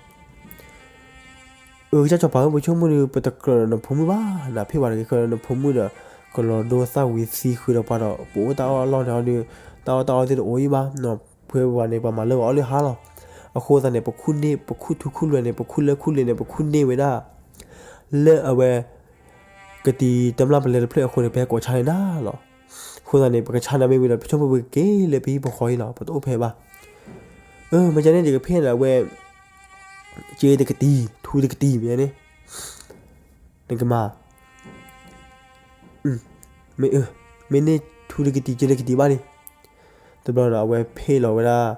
အၢ ကစၢ်စီၤပၤဧၢ ပဆိကမိၣ်ဒီး ပတကြၢးဒီးနဖိမုၣ်ဘၣ်, နဖ့ၣ်ပှၤတဂ့ၤ ဃၢဒီးနဖိမုၣ်ဒီး ကလီၤဒိသၣ်ဝံၤသံဃုာ်ဒီးပှၤဒီး ပအိၣ်တၢ်အီၣ်အလီၢ်န့ၣ်ဒီး တၢ်အီၣ်တၢ်အီသ့ၣ်တအိၣ်အံၤဘၣ်နီၤ, ဖဲပှၤန့ၣ် ပှၤမၤလၢဂီၤအီၣ်လၢဟါလီၤ. အဃိသတးန့ၣ် ပခူၣ်န့ၢ် ပခူၣ်ထူခူၣ်လွဲန့ၣ် ပခူၣ်လၢခူၣ်လ့န့ၣ် ပခူၣ်န့ၢ်ဝဲဒၣ် လၢအဝဲ ကတံၤတမျၢ်ပလဲတဖျၢၣ်အဃိန့ၣ် ပဟဲကိးဆါန့ၢ်နၤလီၤ. အဃိသတးန့ၣ် ပကဆါနၤမ့ၢ်ဝံၤဒီး ပဆိကမိၣ်ပကက့ၤလၢပဟံၣ်ပဃီအံၤလီၤ, ပတအိၣ်ဖဲဘၣ်. အၢ မ့ၢ်ကဲန့ၣ် ယကဖ့ၣ်နၤဝဲ စ့တကတံၤ ထူတကတံၤ မ့ၢ်န့ၣ် နကမၤ မ့ၢ်အၢ မ့ၢ်န့ၢ်ထူတကတံၤ စ့တကတံၤဘၣ်လံ. တဘျီဒီး အဝဲဖ့ၣ်လီၤဝဲဒၣ်,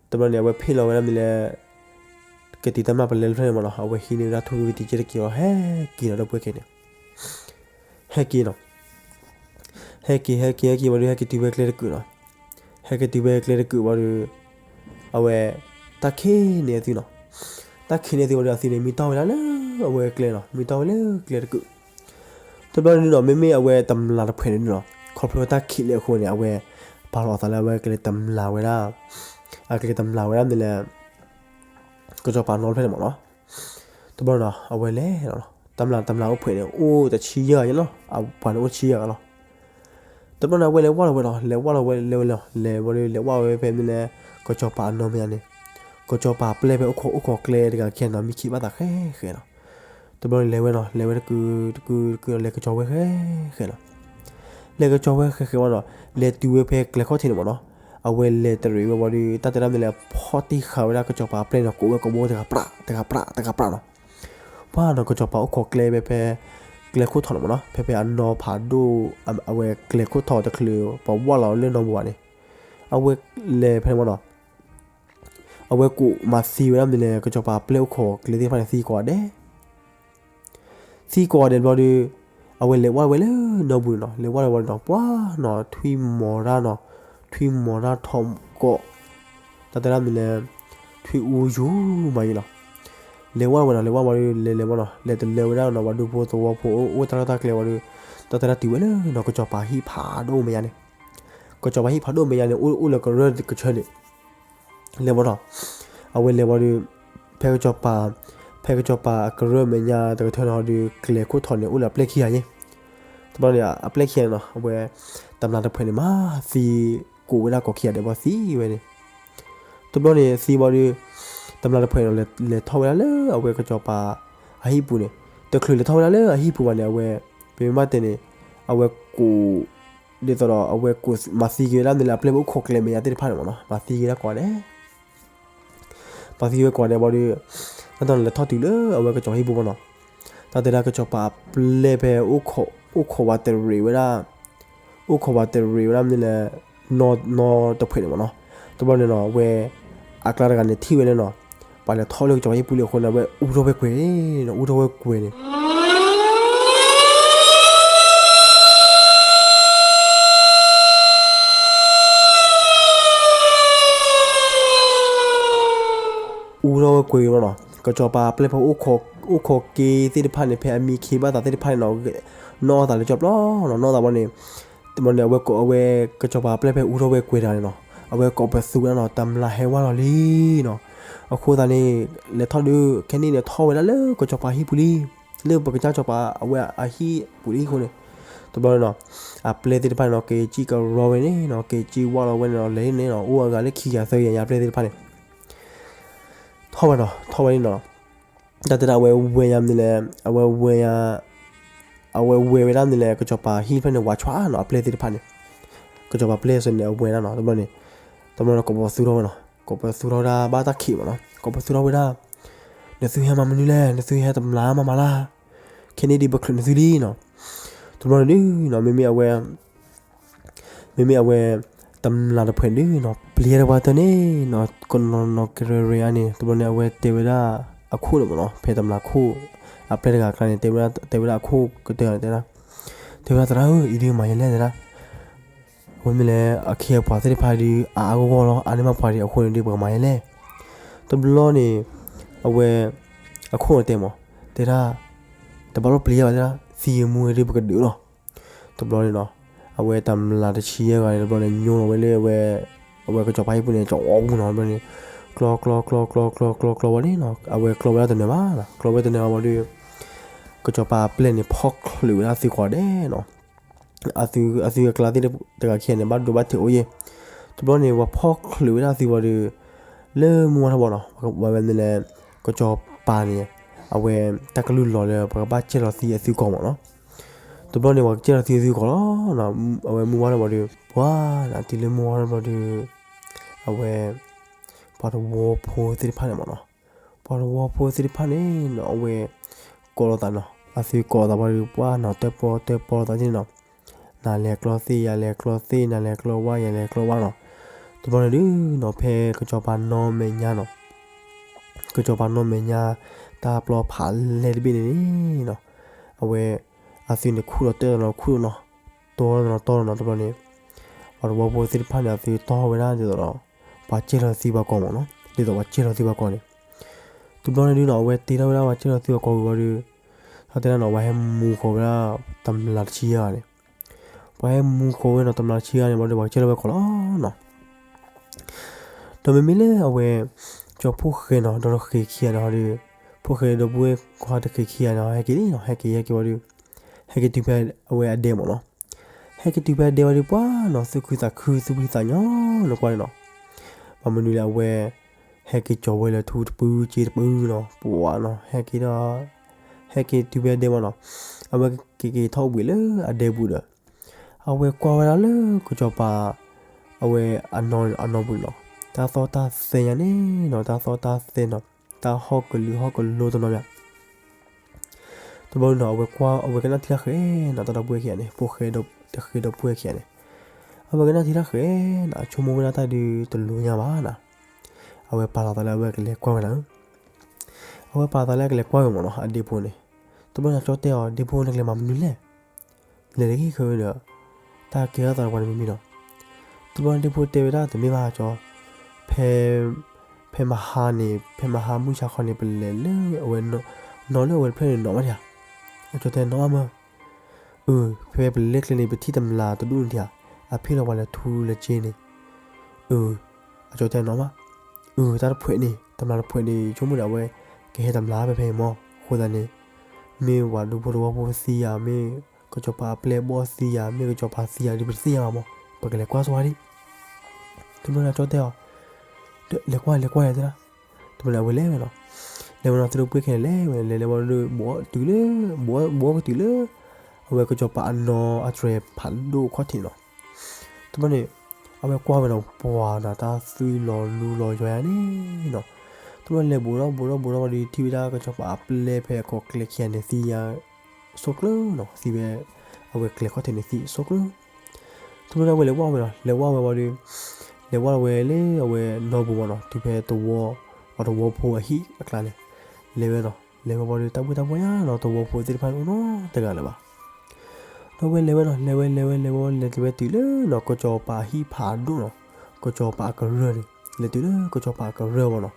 တဘျီန့ၣ် အဝဲဖ့ၣ်လီၤဝဲဒၣ်မ့ၢ်လၢ ကတံၤတမျၢ်ပလဲတဖျၢၣ်န့ၣ်မ့ၢ်နီၤ, အဝဲဟံးန့ၢ်ဝဲဒၣ်ထူတကတံၤ စ့တကတံၤလီၤ ဟဲက့ၤလီၤဒီပုၢ်ဝဲၢ်ခဲန့ၣ် ဟဲက့ၤနီၤ, ဟဲက့ၤ ဟဲက့ၤ ဟဲက့ၤဝံၤဒီး ဟဲက့ၤတုၤဝဲကျဲတကုာ်နီၤ, ဟဲက့ၤတုၤဝဲကျဲတကုာ်ဝံၤဒီး အဝဲ တၢ်ခံးန့ၢ်အသုနီၤ, တၢ်ခံးန့ၢ်အသုဝံၤဒီး အသုန့ၣ် မံတီၢ်ဝဲဒၣ်လၢအဝဲကျဲနီၤ, မံတီၢ်ဝဲလၢကျဲတကုာ်. တဘျီန့ၣ်နီၤ မ့မ့ၢ်အဝဲတမျၢ်တဖှဲးန့ၣ်နီၤ, ခီဖျိတၢ်ခံးလၢအဃိန့ၣ် အဝဲ ပာ်လီၤအသးလၢအဝဲကလဲၤတမျၢ်ဝဲဒၣ်, အကလဲၤတမျၢ်ဝဲဒၣ်မ့ၢ်လၢ ကစီၤပၤနီတဖျၢၣ်န့ၣ်မ့ၢ်နီၤ. တဘျီနီၤ အဝဲလဲၤလီၤ, တမျၢ်တမျၢ်အိၣ်ဖှဲးန့ၣ် အိၣ်တဆံယဲၢ်ဂၤန့ၣ်လီၤ, အပှၤန့ၣ်အိၣ်တဆံယဲၢ်ဂၤလီၤ. တဘျီန့ၣ် အဝဲလဲၤဝဲလီၤဝဲနီၤ, လဲၤဝဲလီၤဝဲ လဲၤဝဲလီၤ လဲၤဝဲဒီး လဲၤဝဲဝဲဖဲမ့ၢ်လၢ ကစီၤပၤအနီၢ်မ့ၢ်ဧါန့ၣ်, ကစီၤပၤပျဲၢ်ဖဲအိၣ်ခိးအိၣ်ခိးကျဲတဂၤခံဂၤနီၤ မံခံဘၣ်သးဃဲဃဲနီၤ. တဘျီန့ၣ် လဲၤဝဲနီၤ လဲၤဝဲတကုာ် တကုာ် တကုာ် လဲၤကစီၤဝဲဃဲဃဲနီၤ. လဲၤကစီၤဝဲဃဲဃဲဝံၤနီၤ လဲၤတုၤဝဲဖဲကျဲခီၣ်ထံးန့ၣ်မ့ၢ်နီၤ, အဝဲလဲၤတရံးဝဲဝံၤဒီး တၢ်တဲဒၣ်မ့ၢ်လၢ ဖီၣ်တံၢ်ဃာ်ဝဲဒၣ်ကစီၤပၤအပျဲၢ်န့ၣ် ကိးဝဲကိးဘိတဂၤပြး တဂၤပြး တဂၤပြးနီၤ. ပှၤနီၤ ကစီၤပၤအိၣ်ခိးကျဲဝဲဖဲ ကျဲခိၣ်ထီၣ်န့ၣ်မ့ၢ်နီၤ, ဖဲဖဲအနီၤဖးဒိၣ်, အဝဲကျဲခိၣ်ထီၣ်တချုးပှၤဝၢ်လီၤလၢနီၢ်ပူၤဘၣ်န့ၣ်, အဝဲလဲၤဖဲန့ၣ်မ့ၢ်နီၤ, အဝဲကိးမၤသံဝဲဒၣ်မနုၤလဲၣ် ကစီၤပၤအပျဲၢ်အိၣ်ခိးကျဲသ့ၣ်တဖၣ်န့ၣ် သံကိးဂၤဒဲး သံကိးဂၤဒဲးတဘျီဒီး, အဝဲလဲၤဝၢ်ဝဲလၢနီၢ်ပူၤန့ၣ်နီၤ, လဲၤဝၢ်ဝဲဒီး ပှၤနီၤ ထွံၣ်မီၤတၢ်နီၤ, ထွံၣ်မီၤတၢ်ထီၣ်ကိး, တၢ်တဲဒၣ်မနုၤလဲၣ်, ထွံၣ်အူယူၤမးယံၤလီၤ. လဲၤဝၢ်ဝဲနီၤ, လဲၤဝၢ်ဝဲဒီး လဲၤလဲၤမ့ၢ်နီၤ, လဲၤတလၢဝဲဒၣ်နီၤ ပှၤဒူဖိသဝီဖိအိၣ်တၢ်လီၢ်တၢ်ကျဲဝံၤဒီး, တၢ်တဲဒၣ်တုၤဝဲလၢနီၤ ကစီၤပၤဟံၣ်ဖးဒိၣ်မဲာ်ညါန့ၣ်, ကစီၤပၤဟံၣ်ဖးဒိၣ်မဲာ်ညါန့ၣ် အိၣ်အိၣ်လၢကရၢၢ်ကဆၢန့ၣ် လဲၤဝဲနီၤ, အဝဲလဲၤဝံၤဒီး, ဖဲကစီၤပၤ, ဖဲကစီၤပၤအကရၢၢ်မဲာ်ညါတကထၢန့ၣ်ဒီး ကျဲခိၣ်ထီၣ်န့ၣ် အိၣ်လၢအပျဲၢ်ခံဂၤယ့ၢ်, တဘျီန့ၣ် အပျဲၢ်ခံဂၤန့ၣ်နီၤ အဝဲ, တမျၢ်တဖုန့ၣ် မၤသံကိးဝဲဒၣ်ကိးခံဂၤဒဲးဘၣ်သံဝဲန့ၣ်, တဘျီန့ၣ်သံဝံၤဒီး, တမျၢ်တဖုန့ၣ် လဲၤထီၣ်ဝဲဒၣ်လၢအဝဲကစီၤပၤအဟံၣ်ပူၤန့ၣ်, တချုးလဲၤထီၣ်ဝဲဒၣ်လၢအဟံၣ်ပူၤဘၣ်န့ၣ် အဝဲ, ပမ့ၢ်တဲန့ၣ်, အဝဲကိး, ဒ်သိးဒီးအဝဲကိးမၤသံက့ၤဝဲဒၣ်မနုၤလဲၣ် အပျဲၢ်ဖိအိၣ်ခိးကျဲမဲာ်ညါသ့ၣ်တဖၣ်န့ၣ်မ့ၢ်နီၤ, မၤသံက့ၤဝဲဒၣ်ကိးဂၤဒဲး ပှၤသံဝဲကိးဂၤဒဲးဘၣ်ဒီး, တၢ်တနီၤလဲၤထီၣ်တုၤလၢအဝဲကစီၤဟံၣ်ပူၤမ့ၢ်နီၤ, တၢ်တဲဒၣ်ကစီၤပၤအပျဲၢ်ဖဲအိၣ်ခိး, အိၣ်ခိးဝးတရံးဝဲဒၣ်, အိၣ်ခိးဝးတရံးဝဲဒၣ်မနုၤလဲၣ်, နီၢ်တဖုန့ၣ်မ့ၢ်နီၤ, တဘျီန့ၣ်နီၤ အဝဲ, အကျါတဂၤန့ၣ်ထံၣ်ဝဲလၢနီၤ, ပှၤလဲၤထီၣ်လၢကစီၤပၤဟံၣ်ပူၤလံအဃိန့ၣ် အဝဲအူထီၣ်ဝဲကွဲၤန့ၣ်နီၤ, အူထီၣ်ဝဲကွဲၤန့ၣ် အူထီၣ်ဝဲကွဲၤဝဲနီၤ, ကစီၤပၤအပျဲၢ်ဖဲအိၣ်ခိးက့ၤသ့ၣ်တဖၣ်န့ၣ် ဖဲအမံခ့ဘၣ်သးသ့ၣ်တဖၣ်န့ၣ်နီၤ, နီၣ်အီၣ်သးလၢကၠီပျီနီၤ, နီၣ်သးဘၣ်န့ၣ်, တဘျီန့ၣ် အဝဲ, အဝဲကစီၤပၤအပျဲၢ်ဖဲအူထီၣ်ဝဲကွဲၤတဂၤန့ၣ်နီၤ, အဝဲကိးပသူဝဲဒၣ်နီၤ, တမျၢ်ဟဲဝဲလီၤလံနီၤ, အဃိသတးန့ၣ်, လဲၤထီၣ်ဒီး ခဲန့ၣ်န့ၣ်ထီၣ်ဝဲဒၣ်လၢကစီၤပၤဟံၣ်ပူၤလံ, လၢပကစၢ်ကစီၤပၤအဝဲအဟံၣ်ပူၤလံအဃိန့ၣ်, တဘျီန့ၣ်နီၤ, အပျဲၢ်သ့ၣ်တဖၣ်န့ၣ်နီၤ က့ၤစံၣ်ကရီဝဲန့ၣ်နီၤ, က့ၤစံၣ်ဝၢ်လီၤဝဲန့ၣ်နီၤ, လဲၤန့ၣ်နီၤ အိၣ်အဂၤလၢခံဂၤသၢဂၤညါ အပျဲၢ်သ့ၣ်တဖၣ်န့ၣ် ထီၣ်ဝဲနီၤ, ထီၣ်ဝဲန့ၣ်နီၤ, တၢ်တဲဒၣ်အဝဲဝဲညါမနုၤလဲၣ်, အဝဲဝဲညါ, အဝဲဝဲဝဲဒၣ်မနုၤလဲၣ် ကစီၤပၤဟံၣ်တဖျၢၣ်န့ၣ် ဝးဆှးနီၤ အပျဲၢ်သ့ၣ်တဖၣ်န့ၣ်, ကစီၤပၤပျဲၢ်စ့ၢ်န့ၣ် အဝဲဒၣ်နီၤ, တဘျီန့ၣ်, တဘျီန့ၣ် ကိးပသူထီၣ်ဝဲနီၤ, ကိးပသူထီၣ်ဝဲဒၣ်ဘၣ်တၢ်ခံးမ့ၢ်နီၤ, ကိးပသူထီၣ်ဝဲဒၣ်, နသုဟဲမၤမနုၤလဲၣ်, နသုဟဲတမျၢ်မၤမၤလၢ်, ခဲန့ၣ်ဒ်ပချုးနသုလံနီၤ, တဘျီန့ၣ်ဒုးနီၤ မ့မ့ၢ်အဝဲ မ့မ့ၢ်အဝဲ, တမျၢ်တဖုန့ၣ်ဒုးနီၤ ပျံၤတဝါတၢၢ်န့ၣ်နီၤ ကနီၤနီၤကရၢၢ်ရၢၢ်ဧါန့ၣ် တဘျီန့ၣ် အဝဲတဲဝဲဒၣ်အခိၣ်န့ၣ်မ့ၢ်နီၤ ဖဲတမျၢ်ခိၣ်, အပျဲၢ်တဂၤအကျါန့ၣ် တဲဝဲဒၣ်အခိၣ်ကတၢၢ်န့ၣ် တဲဒၣ်, တဲဝဲဒၣ်သရၣ်ဧၢ အံၤဒုးမၤယဲလဲၣ်တဲဒၣ်, အဝဲမ့ၢ်လဲၣ် အခ့အပှၤသ့ၣ်တဖၣ်ဒုး အါအါဂီၢ်ဂီၢ်လီၤ အါန့ၢ်မးပှၤဒံးအဃိန့ၣ်ဒုး ပကမၤယဲလဲၣ်, တဘျီန့ၣ်, အဝဲ, အခိၣ်န့ၣ်တဲမ့ၢ်, တဲဒၣ်, တဘၣ်လိၣ်ပျံၤဘၣ်တဲဒၣ် သံအမူဝဲဒုးပကဒုးလီၤ တဘျီန့ၣ်နီၤ, အဝဲတမျၢ်တဆံယဲၢ်ဂၤန့ၣ် တဘျီန့ၣ် ညိလီၤဝဲလၢအဝဲ, အဝဲကစီၤပၤဟံၣ်ပူၤန့ၣ် ကၠီအီပူၤနီၤ တဘျီန့ၣ်, ကျီကျီကျီကျီကျီကျီဝဲန့ၣ်နီၤ အဝဲကျီဝဲဒၣ်တနၢၤဘၣ်နီၤ ကျီဝဲတနၢၤဘၣ်ဒီး, ကစီၤပၤအပျဲၢ်န့ၣ် ဖီၣ်ချုးဝဲဒၣ်သုကိးဂၤဒဲးနီၤ, အသု, အသုအကျါသ့ၣ်တဂၤခံဂၤန့ၣ် ဘၣ်ဒိဘၣ်ထံးအိၣ်ယဲၢ်, တဘျီန့ၣ် ပှၤဖီၣ်ချုးဝဲဒၣ်သုဝံၤဒီး, လၢမုၢ်ဝါထီၣ်ဘီနီၤ, ပဝဲမ့ၢ်လဲၣ်, ကစီၤပၤန့ၣ်, အဝဲ, တၢ်ကလုၢ်လီၤလၢပကဘၣ်ကဲလီၤသံအသုကိးမ့ၢ်နီၤ, တဘျီန့ၣ် ပှၤကကဲလီၤသံအသုကိးလီၤ, အဝဲမုၢ်ဝါထီၣ်ဘီဒီး, ပှၤ, တုၤလၢမုၢ်ဝါထီၣ်ဘီဒီး, အဝဲ, ပှၤသဝီဖိသ့ၣ်တဖၣ်န့ၣ်မ့ၢ်နီၤ, ပှၤသဝီဖိသ့ၣ်တဖၣ်န့ၣ်နီၤ အဝဲ, ကိးလိာ်သးနီၤ အသုကိးလိာ်သးဘီဒီး ပှၤနီၤ တၢၣ်ပီၣ်တၢၣ်ပီၣ်လိာ်သးန့ၣ်နီၤ, နၤလဲၤကျီသ့ၣ် ယၤလဲၤကျီသ့ၣ် နၤလဲၤကျီဝဲ ယၤလဲၤကျီဝဲနီၤ, တဘျီန့ၣ်ဒုးနီၤ ဖဲကစီၤပၤနီၢ်မဲာ်ညါနီၤ ကစီၤပၤနီၢ်မဲာ်ညါ, တၢ်ပျီဖးလဲၢ်တဘ့ၣ်န့ၣ်နီၤ, အဝဲ, အသုန့ၣ်ခူၣ်လီၤတၢၢ်လီၤခူၣ်လီၤနီၤ, တီလီၤနီၤတီလီၤနီၤ တဘျီန့ၣ်, ပှၤသဝီဖိသ့ၣ်တဖၣ်န့ၣ် အသုတီၢ်ဝဲဒၣ်ဒ်သိးဒီး, ပှၤကဲလီၤသံပှၤကိးမ့ၢ်နီၤ, ဒ်သိးပှၤကဲလီၤသံပှၤကိးန့ၣ်, တဘျီန့ၣ်ဒုးနီၤ အဝဲတ့ထီၣ်ဝဲဒၣ်ပှၤကဲလီၤသံပှၤကိးဝံၤဘီဒီး, တၢ်တဲဒၣ်နီၤ ပှၤဟဲမူဃီၤဝဲဒၣ်, တမျၢ်တဆံယဲၢ်ဂၤန့ၣ် ပှၤဟဲမူဃီၤဝဲနီၤ တမျၢ်တဆံဂၤန့ၣ် ဘၣ်ဒီးပှၤကစၢ်လၢဝဲကီးလီၤနီၤ. ဒီးမ့မ့ၢ်လၢအဝဲ, ကၠီဖိၣ်ဃဲနီၤ ဒီးတဃ့ခံဂၤန့ၣ်ဟီဒီး, ဖိၣ်ဃဲဒီပုၢ်ဝဲၢ်ခွါတဃ့ခံဂၤန့ၣ်ဟီ ဟဲက့ၤလံနီၤ ဟဲက့ၤဟဲက့ၤဝံၤဒီး, ဟဲက့ၤတုၤဖဲအဝဲအဒဲမ့ၢ်နီၤ. ဟဲက့ၤတုၤဖဲအဒဲဝံၤဒီးပှၤနီၤ သူၣ်ခုသးခုသူၣ်ဖှံသးညီနကွၢ်န့ၣ်နီၤ. ဘၣ်မနုၤလဲၣ်အဝဲ, ဟဲက့ၤကၠီၤဝဲလၢထူတပူၤစ့တပူၤနီၤ ပှၤနီၤ ဟဲက့ၤဒီး, ဟဲက့ၤတုၤဖဲအဒဲမ့ၢ်နီၤ. အဝဲက့ၤက့ၤထီၣ်ဝံၤလၢအဒဲပူၤဒီး အဝဲကွၢ်ဝဲဒၣ်လၢကစီၤပၤ, အဝဲအနီၢ်ပူၤန့ၣ်နီၤ, တၢ်သီၣ်တၢ်သဲညါန့ၣ်နီၤ တၢ်သီၣ်တၢ်သဲနီၤ, တၢ်ဟီၣ်ကလုာ်ဟီၣ်ကလိတနီၤညါ, တ တဘျီနီၤ အဝဲကွၢ် အဝဲကနၣ်ထံတၢ်ဃဲၤနီၤ တၢ်ဒီပုၢ်ဝဲၢ်ခံဂၤန့ၣ် ဖိၣ်ဃဲဒီး တဃဲဒီပုၢ်ဝဲၢ်ခံဂၤန့ၣ်, အဝဲကနၣ်ထံတၢ်ဃဲၤနီၤ အဆိကမိၣ်ဝဲဒၣ်တၢ်ဒုးတလိၤညါဘၣ်နီၤ, အဝဲပာ်လီၤသးလၢအဝဲကလဲၤကွၢ်ဝဲဒၣ် အဝဲပာ်သးလၢကလဲၤကွၢ်ဝဲမ့ၢ်နီၤ အဒ့ဖိန့ၣ်, တဘျီန့ၣ် ကၠီတဲအီၤ ဒ့ဖိ နကလဲၤမၤမနုၤလဲၣ်, လဲၤတဂ့ၤခဲဝဲဒီး တၢ်ကဲထီၣ်သးဒီးပှၤတမံၤမံၤနီၤ, တဘျီန့ၣ် ဒ့ဖိတဲဝဲဒၣ် တမ့ၢ်ဘၣ်ကၠီ, ဖဲ ဖဲမဟါန့ၣ် ဖဲမဟါမုၢ်ဆါခီန့ၣ် ပလဲၤလၢအဝဲ နီၤလၢအဝဲတဖျၢၣ်န့ၣ် နီၣ်ဘၣ်ဒံးဧါ, အကၠီတဲနီၣ်ဘၣ်မၢ် အၢ ဖဲပလဲၤကျဲန့ၣ် ပထံၣ်တမျးတဒူၣ်န့ၣ်ဧါ, အဖ့ၣ်လီၤပှၤလၢထူလၢစ့န့ၣ်, အၢ အကၠီတဲနီၣ်ဘၣ်, အၢ တၢ်တဖှဲးန့ၣ် တမျးတဖှဲးန့ၣ် ဆိကမိၣ်ဒီးအဝဲ ကဟဲတမျးဖဲဖဲအံၤမၢ်, အဃိသတးန့ၣ် မ့ၢ်ပှၤဒူဖိသဝီဖိသံဧါ, မ့ၢ်ကစီၤပၤအပျဲၢ်အဘီၣ်သံဧါ, မ့ၢ်ကစီၤပၤသံဧါဒီး ပတသ့ၣ်ညါဘၣ်မၢ်, ပကလဲၤကွၢ်ဆိဝဲဒံး တဘျီန့ၣ် ကၠီတဲအီၤ, လဲၤကွၢ် လဲၤကွၢ်လဲၣ်တဲဒၣ်, တဘျီန့ၣ် အဝဲလဲၤဝဲနီၤ, လဲၤဝဲနီၤ သးဒီပုၢ်ဝဲၢ်ခံဂၤန့ၣ် လဲၤဝဲ လဲၤလဲၤဝဲဒီး ဘှီတုၤလၢ ဘှီကတုၤလၢ အဝဲကစီၤပၤအနီၢ်အတြဲၤဖးဒိၣ်ခီၣ်ထံးနီၤ, တဘျီန့ၣ် အဝဲကွၢ်ဝဲနီၤ ပှၤနီၤတၢ်သွံၣ်လီၤလူလီၤယွၤယၤန့ၣ်နီၤ, တဘျီလဲၤဘူးထီၣ်ဘူးထီၣ်ဘူးထီၣ်ဝံၤဒီး ထံၣ်ဝဲဒၣ်ကစီၤပၤအပျဲၢ်ဖဲအခိးကျဲခံဂၤန့ၣ်သံယၤ ဆိကျၢၤနီၤ, သံဝဲ အဝဲကျဲခီၣ်ထံးန့ၣ်သံဆိကျၢၤ တဘျီန့ၣ် အဝဲလဲၤဝဲဝဲနီၤ, လဲၤဝဲဝဲဝံၤဒီး လဲၤဝဲဝဲလၢအဝဲနီၢ်ပူၤမၢ်နီၤ, တုၤဖဲသဝီ ပှၤသဝီဖိအဟံၣ်အကျါန့ၣ်, လဲၤဝဲနီၤ, လဲၤဝဲဝံၤဒီး တၢ်ဘှ့ၣ်တၢ်ဘှီၣ်ညါနီၤ သဝီဖိသ့ၣ်တဖၣ်န့ၣ်အိၣ်နီတဂၤလၢၤဘၣ် ဒီးဝဲလဲၤဝဲနီၤ လဲၤဝဲလဲၤဝဲလဲၤဝဲလဲၤတုၤဝဲတုၤလၢနီၤ ကစီၤပၤအဟံၣ်ဖးဒိၣ်နီၤ, ကစီၤပၤအကရၢၢ်န့ၣ်, လဲၤတုၤလၢကစီၤပၤအကရၢၢ်မၢ်နီၤ,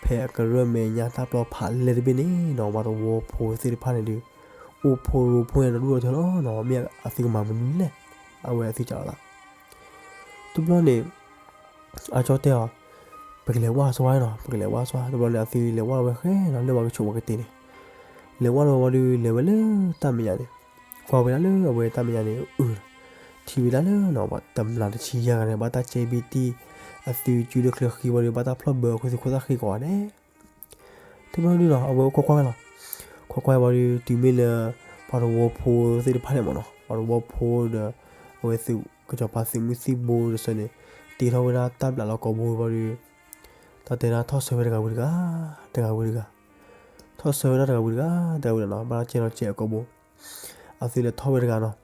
ဖဲအကရၢၢ်မဲာ်ညါတၢ်ပျီဖးလဲၢ်တဘ့ၣ်န့ၣ်နီၤ ပှၤသဝီဖိသ့ၣ်တဖၣ်န့ၣ်ဒီး အိၣ်ဖိရိဖှိၣ်ညါဒီးဒူၣ်ဒီးထၢလီၤနီၤ, မ့ၢ်အသုကမၤမနုၤလဲၣ်, အဝဲအသုကးလီၤသး တဘျီန့ၣ် အကၠီတဲအီၤ, ပကလဲၤဝၢ်ဆိဝဲနီၤ, ပကလဲၤဝၢ်ဆိ, တဘျီန့ၣ် အသုလဲၤဝၢ်ဝဲဃဲနီၤ လၢပှၤကဆိးပှၤကတ့ၤန့ၣ်, လဲၤဝၢ်လီၤဝံၤဒီး လဲၤဝဲလၢတၢ်မဲာ်ညါန့ၣ်, ကွၢ်ဝဲဒၣ်လၢအဝဲတၢ်မဲာ်ညါန့ၣ် အၢၣ်လီၤ, ထံၣ်ဝဲဒၣ်လၢနီၤ တမျးတဆံယဲၢ်ဂၤန့ၣ် ဘၣ်တၢ်ကဲဘံတံၢ်, အသုစုလၢချၢဃံဝံၤဒီး ဘၣ်တၢ်ဖျီၣ်ဘၢအခိၣ်သ့ၣ်ခိၣ်သၣ်ဃံကိးဂၤဒဲး တဘျီဒုနီၤ အဝဲအိၣ်ခိးကွၢ်ဝဲလီၤ, ခိးကွၢ်ဝံၤဒီး တုၤမ့ၢ်လၢ ပှၤသဝီဖိသ့ၣ်တဖၣ်န့ၣ်မၢ်နီၤ, ပှၤသဝီဖိဒီး အဝဲသုး ကစီၤပၤသုးမုၢ်သံၣ်ဘိတစၢန့ၣ် တ့ထီၣ်ဝဲဒၣ်တၢ်ဘျးလီၤကိာ်ဘိဝံၤဒီး တၢ်တဲဒၣ်ထီၣ်ဆၢဝဲတဂၤဝံၤတဂၤ, တဂၤဝံၤတဂၤ, ထီၣ်ဆၢဝဲဒၣ်တဂၤဝံၤတဂၤ, တဂၤဝံၤတဂၤနီၤ, ဘၣ်တၢ်ကဲထီၣ်ကဲအကိာ်ဘိ အသုးလဲၤထီၣ်ဝဲတဂၤနီၤ,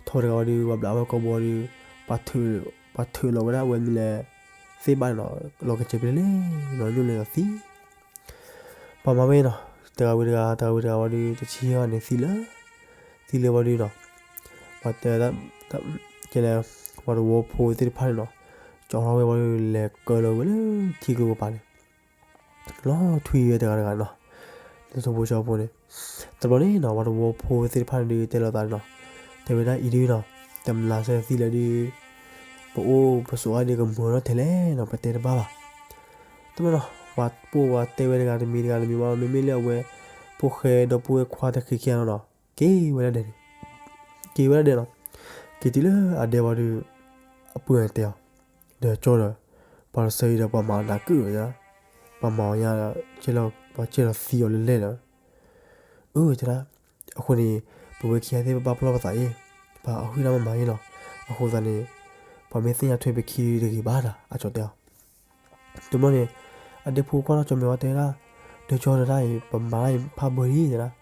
ထီၣ်ဝဲတဂၤဝံၤဒီး ပှၤဘျးဝဲကိာ်ဘိဒီး ပှၤထုးလီၤဝဲဒၣ်ဝဲမ့ၢ်လဲၣ် သ့ၣ်ဘၣ်န့ၣ်နီၤ, လီၤကစဲးပျဲလံနီၤ ညိၣ်လၢသံ ပှၤမၤဝဲနီၤ, တဂၤဝံၤတဂၤ တဂၤဝံၤတဂၤဝံၤဒီး တဆံယဲၢ်ဂၤန့ၣ်သံလၢ, သံလၢဝံၤဒီးနီၤ, ပှၤတဲ, ကဲလဲၣ်, ပှၤသဝီဖိသ့ၣ်တဖၣ်န့ၣ်နီၤ, ကၠီထီၣ်ဝဲဝံၤဒီး လဲၤကၢလီၤဝဲလၢထံကျိကပၤန့ၣ် လီၤထွံဝဲတဂၤတဂၤနီၤ, လၢထိၣ်ဖိကၠီဖိန့ၣ်, တဘျီန့ၣ်နီၤ ပှၤသဝီဖိသ့ၣ်တဖၣ်န့ၣ်ဒုး တဲလိာ်သးနီၤ, တဲဝဲဒၣ်အံၤဒုနီၤ, တမျးစၢၤသံလၢဒုး, ပအိၣ်ပဆိးအါဒုးကမုာ်ထီၣ်ထဲလဲၣ်နီၤ ပတဲတဘၣ်ဘၣ်, တဘျီနီၤ ပှၤပိာ်ဝဲတဲဝဲတဂၤတမံၤတဂၤတမံၤဘၣ် မ့မ့ၢ်လၢအဝဲ, ဖိၣ်ဃဲဒီပုၢ်ဝဲၢ်ခွါတခ့ခံဂၤနီၤနီၤ, က့ၤဝဲဒၣ်ဒဲးန့ၣ် က့ၤဝဲဒၣ်ဒဲးနီၤ, က့ၤတုၤလၢအဒဲဝံၤဒီး, အပုၢ်တဲအီၤ, ဒီးကၠီဒီး, ပှၤတဆၢအံၤဒီးပှၤမၤအီၤနးကုၢ်ဝဲဒၣ်, ပှၤမၤအီၤညါ, ပှၤကဲလီၤသံအီၤလၢလဲၣ်ဒီး, အၢ တဲဒၣ်, အဃိန့ၣ်, ပဝဲခံဂၤသ့ၣ်ပဘၣ်ပလီၢ်ပသးအံၤ, ပှၤအဟုၣ်တၢ်မၤမၤအံၤလီၤ, အဃိသတးန့ၣ်, ပှၤမ့ၢ်သ့ၣ်ညါထွဲပခံတဂ့ၤဘၣ်တၢ် အကၠီတဲအီၤ တဘျီန့ၣ်, အဒဲဖိကွၢ်ထီၣ်ကၠီမဲာ်ဝဲတဲဒၣ်, ဒီးကၠီတဲဒၣ်အံၤ ပမၤတၢ်အံၤဖးဘၢလံတဲဒၣ်,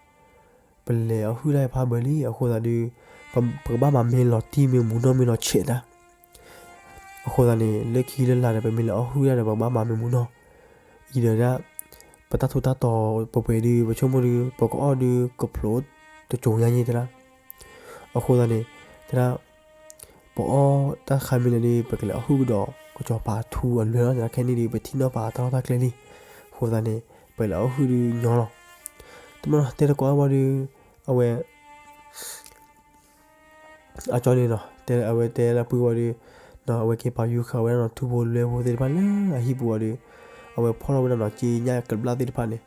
ပလဲၤအီၣ်ဟုၣ်တၢ်အံၤဖးဘၢလံ အဃိသတးဒီး, ပကဘၣ်မၤမ့ၢ်လီၤတံၢ်မ့ၢ်မူနီၢ်မ့ၢ်လီၤဆဲးတၢ်, အဃိသတးန့ၣ် လၢခံလၢလာ်ဒီး ပမ့ၢ်လဲၤအီၣ်ဟုၣ်တၢ်ဒီး ပကဘၣ်မၤမ့ၢ်မူနီၢ်, အံၤဒီးဒၣ်, ပတၢ်ထူးတၢ်တီၤပှဲၤပှဲၤဒီး ပဆိကမိၣ်ဒီး ပကအီၣ်ဒီးကဖျိတစိၤညါန့ၣ်တဲဒၣ် အဃိသတးန့ၣ်, တဲဒၣ်, ပအီၣ်တၢ်တခါမ့ၢ်လၢာ်ဒီး ပကလဲၤအီၣ်ဟုၣ်ကဒီး ကစီၤပၤထူအလွဲၢ်လီၤ တဲဒၣ် ခဲကနံၣ်ဒီး ပထံၣ်နီၣ်ပာ်တၢ်လီၢ်တၢ်ကျဲလံ, အဃိသတးန့ၣ်, ပလဲၤအီၣ်ဟုၣ်ဒုးညီလီၤ, တမ့ၢ်နီၤ တဲတကိးအါဝံၤဒီး, အဝဲ အကၠီန့ၣ်နီၤ တဲအဝဲတဲလၢပုၢ်ဝဲဒီး, အဝဲက့ၤပာ်ယူၤဃာ်ဝဲဒၣ်နီၤ ထူဖိလွဲဖိသ့ၣ်တဖၣ်လၢအဟံၣ်ပူၤဝံၤဒီး, အဝဲဖီၣ်ထီၣ်ဝဲဒၣ်နီၤ က့ညၣ်ကဘျၣ်သ့ၣ်တဖၣ်န့ၣ်,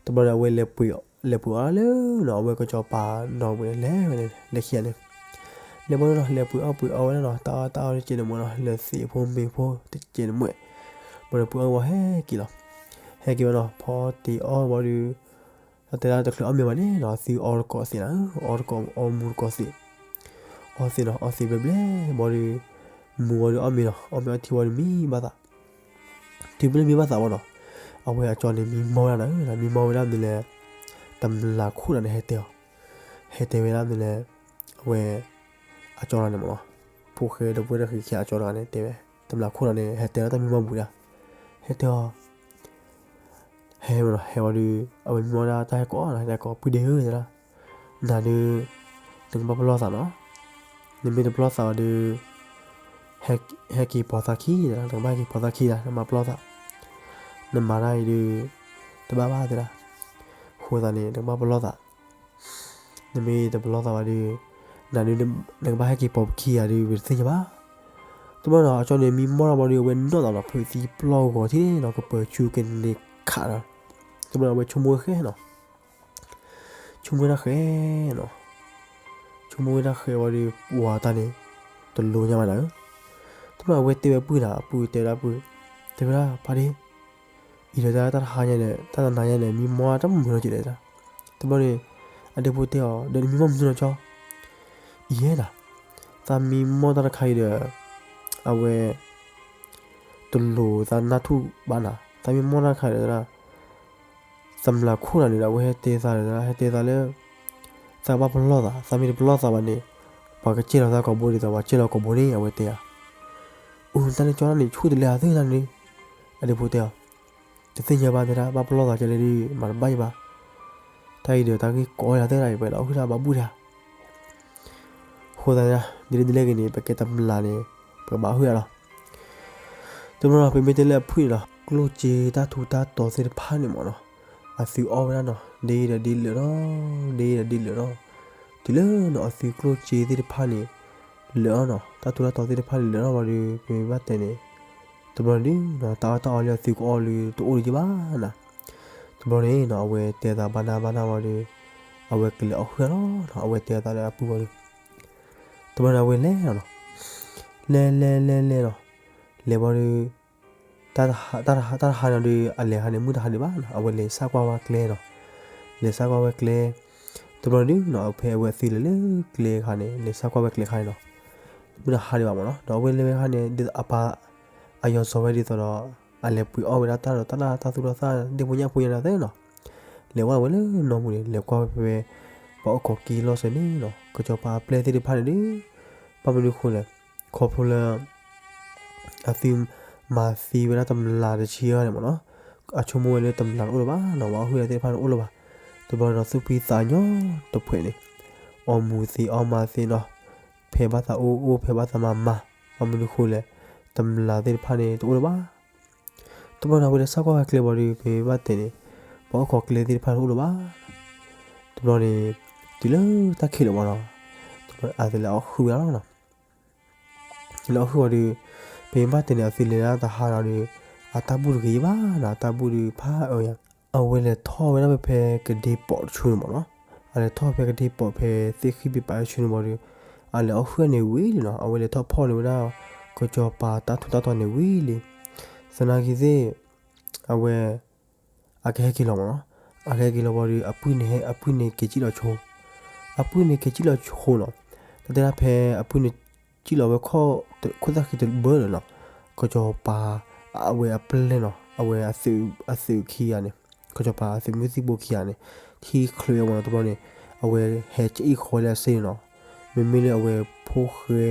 တဘျီဒီးအဝဲလဲၤပှ့ၤ, လဲၤပှ့ၤအီၣ်လၢနီၤ အဝဲကစီၤပၤနီၤဝဲန့ၣ် လဲၤဝဲန့ၣ် လဲၤခံဂၤန့ၣ်, လဲၤဘီဒုးနီၤ လဲၤပှ့ၤအီၣ်ပှ့ၤအီဝဲဒၣ်နီၤ တၢ်အီၣ်တၢ်အီတကဲးန့ၣ်မ့ၢ်နီၤ လၢသ့ၣ်ဖိမ့ၤဖိတကဲးန့ၣ်မ့ၢ်, ဘၣ်ဒီးပှ့ၤအီၣ်ဝဲဟဲက့ၤလီၤ, ဟဲက့ၤဝဲနီၤ ဖီတ့ၢ်အီၣ်ဘီဒုး တၢ်တဲဒၣ်တချုးအီၣ်မ့ၤဘၣ်န့ၣ်နီၤ သုအီတကိးသ့ၣ်နၤ, အီတကိးအီမူတကိးသ့ၣ်, အီသ့ၣ်နီၤ အီသ့ၣ်ဘျဲဘျဲဘီဒုး, မူဝံၤဒီးအီၣ်မ့ၤနီၤ အီၣ်မ့ၤအီထံဝံၤဒီးမံဘၣ်သး, တုၤမ့ၢ်လၢမံဘၣ်သးဝံၤနီၤ, အဝဲအကၠီန့ၣ်မံမီၢ်ဝဲဒၣ်နၤ မံမီၢ်ဝဲဒၣ်မ့ၢ်လဲၣ်, တမျးခိၣ်နၤန့ၣ်ဟဲတဲအီၤ, ဟဲတဲဝဲဒၣ်မနုၤလဲၣ်, အဝဲ အကၠီတဂၤန့ၣ်မ့ၢ်နီၤ, ဖိၣ်ဃဲဒီပုၢ်ဝဲၢ်တဂၤခံဂၤအကၠီတဂၤန့ၣ် တဲဝဲ, တမျးခိၣ်လီၤန့ၣ် ဟဲတဲလီၤတၢ်မံမီၢ်ဘူးဒၣ်, ဟဲတဲအီၤ, ဟဲမ့ၢ်နီၤ, ဟဲဝံၤဒီး အဝဲမံမီၢ်ဒၣ်တၢ်ဟဲကိးနီၤ, ဟဲကိး ပုၢ်ဒ့ဧၢ တဲဒၣ်, နၤဒုး နကဘၣ်ပလီၢ်သးနီၤ, နမ့ၢ်တပလီၢ်သးဘၣ်ဒီး ဟဲက့ၤပိာ်သးခံ, နကဘၣ်ဟဲက့ၤပိာ်သးခံဒၣ် နမၤပလီၢ်သး, နမၤတၢ်အံၤဒုး တဘၣ်ဘၣ်တဲဒၣ်, အဃိသတးန့ၣ် နကဘၣ်ပလီၢ်သး, နမ့ၢ်တပလီၢ်သးဘၣ်ဒီး နၤဒုး နကဘၣ်ဟဲက့ၤပိာ်ခံဂၤဒီး ပတသ့ၣ်ညါဘၣ်. တဘျီဒီး အကၠီန့ၣ်မံမီၢ်ထီၣ်ဘၣ်ဒီး အဝဲနီၣ်သးဒီးဖုးသံပျီၢ်ဂီၤထံးန့ၣ်နီၤ, ကပၢၤဆူကန့ၢ်ခးဒီး, တဘျီဒီး အဝဲဆိကမိၣ်ဝဲဃဲနီၤ ဆိကမိၣ်ဝဲဒၣ်ဃဲနီၤ, ဆိကမိၣ်ဝဲဒၣ်ဃဲဝံၤဒီး ပှၤတၢ်န့ၣ် တလိၤညါဘၣ်နၤဧၢ. တဘျီအဝဲတဲဝဲပုၢ်နၤ, အပုၢ်တဲဝဲဒၣ်ပုၢ်, တဲဝဲဒၣ်ဖါဒ့, အံၤဒီးတၢ်တဟါညါန့ၣ် တၢ်တနၤညါန့ၣ် မံမီၢ်တၢ်မုာ်လီၤက့ၤဒီး, တဘျီန့ၣ် အဒ့ဖိတဲအီၤ ဒီးနမံမီၢ်မနုၤလီၤကၠီ, အံၤဟဲနၤ, သးမံမီၢ်တၢ်တခါအံၤဒီး အဝဲ တလိၤသးနၢ်ထူၣ်ဘၣ်နၤ, သးမံမီၢ်တၢ်တခါအံၤဒီး တမျးခိၣ်နၤန့ၣ်ဒီး အဝဲဟဲတဲသးဒီး ဟဲတဲသးလၢ သးဘၣ်ပလီၢ်သး, သးမ့ၢ်တပလီၢ်သးဘၣ်န့ၣ် ပှၤကစဲၣ်လီၤသးကိာ်ဘိဒ်သိး ပှၤစဲၣ်လီၤကိာ်ဘိန့ၣ် အဝဲတဲဧါ. အိၣ် တၢ်န့ၣ်ကၠီတၢ်န့ၣ် ဆူၣ်တလဲအသၢတၢ်န့ၣ်, အဒ့ဖိတဲအီၤ, တသ့ၣ်ညါဘၣ်တဲဒၣ် ဘၣ်ပလီၢ်သးကဲလဲၣ်ဒ် မၤတဘၣ်ယဘၣ်, တၢ်အံၤဒီးတၢ်ဂ့ၢ်ကီဝဲဒၣ်သၢတၢ်အံၤ ပှၤလီၤအီၣ်ဟုၣ်တၢ်ဘၣ်ဘူၣ်တၢ် အဃိသတးန့ၣ် ဒ်လဲၣ်ဒ်လဲၣ်ဂ့ၤန့ၣ် ပကဲတမျးန့ၣ် ပကဘၣ်ဟုၣ်အါလီၤ. တဘျီဒီး ပမ့ၢ်တဲလၢအဖုၣ်န့ၣ်ဒီး ကျိၣ်စ့တၢ်ထူးတၢ်တီၤသ့ၣ်တဖၣ်န့ၣ်မ့ၢ်နီၤ, အသုအီၣ်ဝဲဒၣ်နီၤ ဒ်ဒီးဒ်လၢာ်လီၤ, ဒ်ဒီးဒ်လၢာ်လီၤ, တုၤလၢနီၤ အသုကျိၣ်စ့သ့ၣ်တဖၣ်န့ၣ် လၢာ်အီၤနီၤ, တၢ်ထူးတၢ်တီၤသ့ၣ်တဖၣ်န့ၣ် လၢာ်အီၤဝံၤဒီး ပမ့ၢ်ဘၣ်တဲန့ၣ် တဘျီန့ၣ်ဒုးနီၤ တၢ်အီၣ်တၢ်အီလၢအသုကအီၣ်လၢတအိၣ်လၢၤဘၣ်နၤ. တဘျီန့ၣ်နီၤ အဝဲတဲသးဘၣ်နၢ်ဘၣ်နၢ်ဝံၤဒီး အဝဲကလဲၤအီၣ်ဟုၣ်လီၤနီၤ, အဝဲတဲသးလၢအပုၢ်ဝဲဒီး တဘျီန့ၣ် အဝဲလဲၤလီၤနီၤ, လဲၤလဲၤလဲၤလဲၤနီၤ, လဲၤဝံၤဒီး တၢ်တဟါနီၤဒီး အလဲၤခါန့ၣ် မုၢ်တဟါဒံးဘၣ်နီၤ, အဝဲလဲၤစၢ်ကွၢ်ဝဲကျဲနီၤ, လဲၤစၢ်ကွၢ်ဝဲကျဲ, တဘျီန့ၣ်ဒုးနီၤ ဖဲအဝဲအသုလဲၤလၢကျဲအခါန့ၣ် လဲၤစၢ်ကွၢ်ဝဲကျဲအခါန့ၣ်နီၤ, မုၢ်တဟါဒံးဘၣ်မ့ၢ်နီၤ, ဒီးအဝဲလဲၤဝဲအခါန့ၣ် ဒ်သိးအပၢ် အယီၤစီၤဝဲဒ်သိးဒီး အလဲၤပှ့ၤအီၣ်ဝဲဒၣ်တၢ်ဒီးတၢ်လၢတၢ်သူၣ်ထီၣ်သၣ် ဒ့ၣ်ဖိညၣ်ဖိညါန့ၣ်သ့နီၤ, လဲၤဝဲဝဲလၢနီၢ်ပူၤန့ၣ် လဲၤကွၢ်ဝဲဖဲ ပှၤအိၣ်ခိးက့ၤလီၢ်စဲၤန့ၣ်နီၤ ကစီၤပၤအပျဲၢ်သ့ၣ်တဖၣ်န့ၣ်ဒုး ဘၣ်မနုၤဃိလဲၣ်, ခီဖျိလၢ အသုမၤသံဝဲဒၣ်တမျးတဆံအံၤန့ၣ်မ့ၢ်နီၤ, အဆိကမိၣ်ဝဲလၢတမျးတအိၣ်လၢၤဘၣ်နီၤ, ပှၤအီၣ်ဟုၣ်သ့ၣ်တဖၣ်န့ၣ်တအိၣ်လၢၤဘၣ်, တဘျီဒီးသူၣ်ဖှံသးညီတဖှဲးန့ၣ်, အီၣ်မူၤသ့အီၣ်မါသ့နီၤ, ဖဲဘၣ်သးအိၣ်အိၣ် ဖဲဘၣ်သးမၤမၤ, ဘၣ်မနုၤဃိလဲၣ်, တမျးသ့ၣ်တဖၣ်န့ၣ်တအိၣ်လၢၤဘၣ်. တဘျီန့ၣ် အဝဲလဲၤစၢ်ကွၢ်ဝဲကျဲဝံၤဒီး ပမ့ၢ်ဘၣ်တဲန့ၣ် ပှၤအိၣ်ခိးကျဲသ့ၣ်တဖၣ်န့ၣ်တအိၣ်လၢၤဘၣ်. တဘျီန့ၣ် တုၤလၢတၢ်ခံးလၢၤဘၣ်နီၤ, တဘျီအသုလဲၤအီၣ်ဟုၣ်ဝဲဒၣ်လီၤနီၤ. လဲၤအီၣ်ဟုၣ်ဝံၤဒီး ပမ့ၢ်ဘၣ်တဲန့ၣ် အသုလဲၤဒၣ်တဟါဒီး အတၢ်ဘူၣ်တဂ့ၤဘၣ်နီၤ, အတၢ်ဘူၣ်ဒီးဖးအၢယၤ, အဝဲလဲၤထီၣ်ဝဲဒၣ်ဖဲကဒ့ပိာ်တဆူန့ၣ်မ့ၢ်နီၤ, အလဲၤထီၣ်ဖဲကဒ့ပိာ်ဖဲသ့ၣ်ဃံၣ်ဘ့ၣ်ပာ်တဆူန့ၣ်ဝံၤဒီး အလဲၤအီၣ်ဟုၣ်န့ၣ်ဝံၤလံနီၤ, အဝဲလဲၤထီၣ်ဖီၣ်န့ၢ်ဝဲဒၣ် ကစီၤပၤတၢ်ထူးတၢ်တီၤန့ၣ်ဝံၤလံ. သနာ်က့သ့ၣ် အဝဲ အကဟဲက့ၤလီၤမ့ၢ်နီၤ, အကဟဲက့ၤလီၤဝံၤဒီး အပုၢ်န့ၣ်ဟဲ အပုၢ်န့ၣ်က့ၤစံၣ်လီၤဆိ, အပုၢ်န့ၣ်က့ၤစံၣ်လီၤဆိနီၤ, တၢ်တဲဒၣ်ဖဲအပုၢ်န့ၣ် စံၣ်လီၤဝဲခိၣ်သၣ်ခံတဘၢလၢာ်နီၤ, ကစီၤပၤ အဝဲအပျဲၢ်နီၤ, အဝဲအသုးခံဂၤန့ၣ်, ကစီၤပၤအသုးမုၢ်သံၣ်ဘိခံဂၤန့ၣ် ထံၣ်ချုးဝဲမ့ၢ်နီၤ, တဘျီန့ၣ် အဝဲဟဲကအံၣ်ဃီလၢအစ့န့ၣ်နီၤ, မ့မ့ၢ်လၢအဝဲဖိၣ်ဃဲ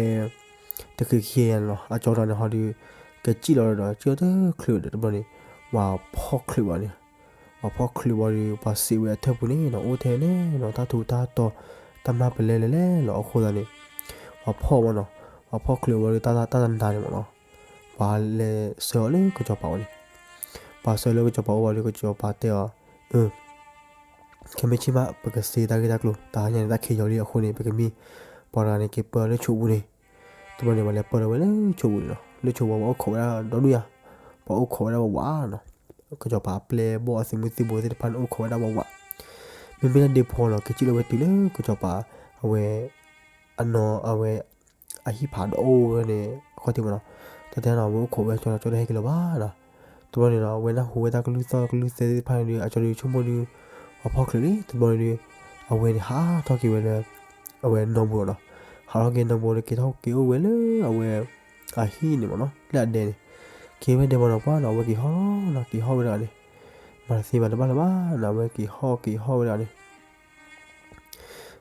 တချုးခံဂၤန့ၣ်နီၤ, အကၠီတဂၤန့ၣ်ဟီဒီး ကစံၣ်လီၤဒီး စံၣ်လီၤတချုးဒီး တဘျီန့ၣ် ပှၤဖီၣ်ချုးဘၣ်န့ၣ်, ပှၤဖီၣ်ချုးဘၣ်ဒီး ပှၤစံးဝဲအထၢၣ်ပူၤန့ၣ်နီၤ, အိၣ်ထဲန့ၣ်နီၤ တၢ်ထူးတၢ်တီၤ တၢ်မျၢ်ပလဲလဲၤလဲၤလီၤအဃိသတးန့ၣ် ပှၤဖီၣ်မ့ၢ်နီၤ, ပှၤဖီၣ်ချုးဝံၤဒီး တၢ်တနၤန့ၣ်မ့ၢ်နီၤ, ပှၤလဲၤဆှၢအီၤလၢကစီၤပၤအိၣ်န့ၣ်, ပှၤဆှၢလၢကစီၤပၤအိၣ်ဝံၤဒီး ကစီၤပၤတဲအီၤ, အၢ ခဲမုၢ်ဆ့ၣ်မး ပကစ့တၢ်ဂ့ၢ်တၢ်ကျိၤ, တဟါညါန့ၣ် တၢ်ခံးယီၤလံအဃိန့ၣ် ပကမံ ပှၤတဂၤန့ၣ် က့ၤပၢလၢဆိးပူၤန့ၣ်, တဘျီန့ၣ် ပှၤလဲၤပၢလီၤဝဲလၢဆိးပူၤန့ၣ်နီၤ, လၢဆိးပူၤ ပှၤအိၣ်ခိးဝဲဒၣ်ဒီဒူၣ်ယၤ, ပှၤအိၣ်ခိးဝဲဒၣ်ဝးဝးနီၤ, ကစီၤပၤအပျဲၢ်ဘီၣ်အသုးမုၢ်သံၣ်ဘိသ့ၣ်တဖၣ်န့ၣ် အိၣ်ခိးဝဲဒၣ်ဝးဝး, မ့မ့ၢ်လၢဒ့ဖိလီၤ ကစံၣ်လီၤဝဲတုၤလၢကစီၤပၤ အဝဲ အနီၢ်အဝဲ အဟံၣ်ဖးဒိၣ်အိၣ်ဝဲန့ၣ် အခီၣ်ထံးမ့ၢ်နီၤ, တၢ်တဲနီၤ အဝဲအိၣ်ခိးဝဲကၠီလီၤ ကၠီတဟဲက့ၤလီၤဘၣ်နီၤ, တဘျီန့ၣ်နီၤ အဝဲနၢ်ဟူဝဲတၢ်ကလုၢ်သီၣ်ကလုၢ်သဲသ့ၣ်တဖၣ်န့ၣ်ဒီး အကၠီဒီးဆိကမိၣ်ဒီး ပှၤဖီၣ်ချုးလံ တဘျီန့ၣ်ဒီး အဝဲန့ၣ်ဟးထီၣ်က့ၤဝဲလၢ အဝဲနီၢ်ပူၤလီၤနီၤ, ဟးထီၣ်က့ၤနီၢ်ပူၤဒီး က့ၤထီၣ်က့ၤအိၣ်ဝဲလၢအဝဲ အဟံၣ်န့ၣ်မ့ၢ်နီၤ လၢအဒဲန့ၣ်, က့ၤဝဲဒဲမ့ၢ်နီၤ ပှၤနီၤ အဝဲက့ၤဟီၣ်နီၤ က့ၤဟီၣ်ဝဲတဂၤန့ၣ်, မၤတသ့ဘၣ်တဘၣ်လၢၤဘၣ်နီၤ အဝဲက့ၤဟီၣ်က့ၤဟီၣ်ဝဲတဂၤန့ၣ်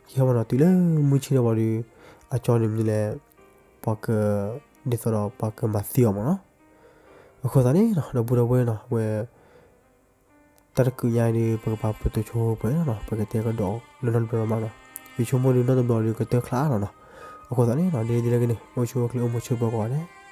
က ကဟဲမၤနီၣ်တုၤလၢမုၢ်ဆ့ၣ်ထီၣ်ဝံၤဒီး အကၠီန့ၣ်မနုၤလဲၣ်, ပှၤက, ဒ်သိးဒီးပှၤကမၤသံအီၤမ့ၢ်နီၤ. အဃိသတးန့ၣ်နီၤ ဒီပုၢ်ဒီဝဲၢ်နီၤ အဝဲ တၢ်တကုးညါအံၤဒီး ပကပာ်ပတုာ်ဆိပှဲၤနီၤ, ပကတဲကဒီးလၢနီတဘျီလီၤမးနီၤ. ယဆိကမိၣ်ဒီးနီတဘျီဒီးကတၢၢ်ချါလီၤနီၤ. အဃိသတးန့ၣ်နီၤ ဒ်လဲၣ်ဒ်လဲၣ်ဂ့ၤန့ၣ် အိၣ်ဆူၣ်အိၣ်ချ့အိၣ်မုာ်ဆၢပှဲၤကိးဂၤဒဲး.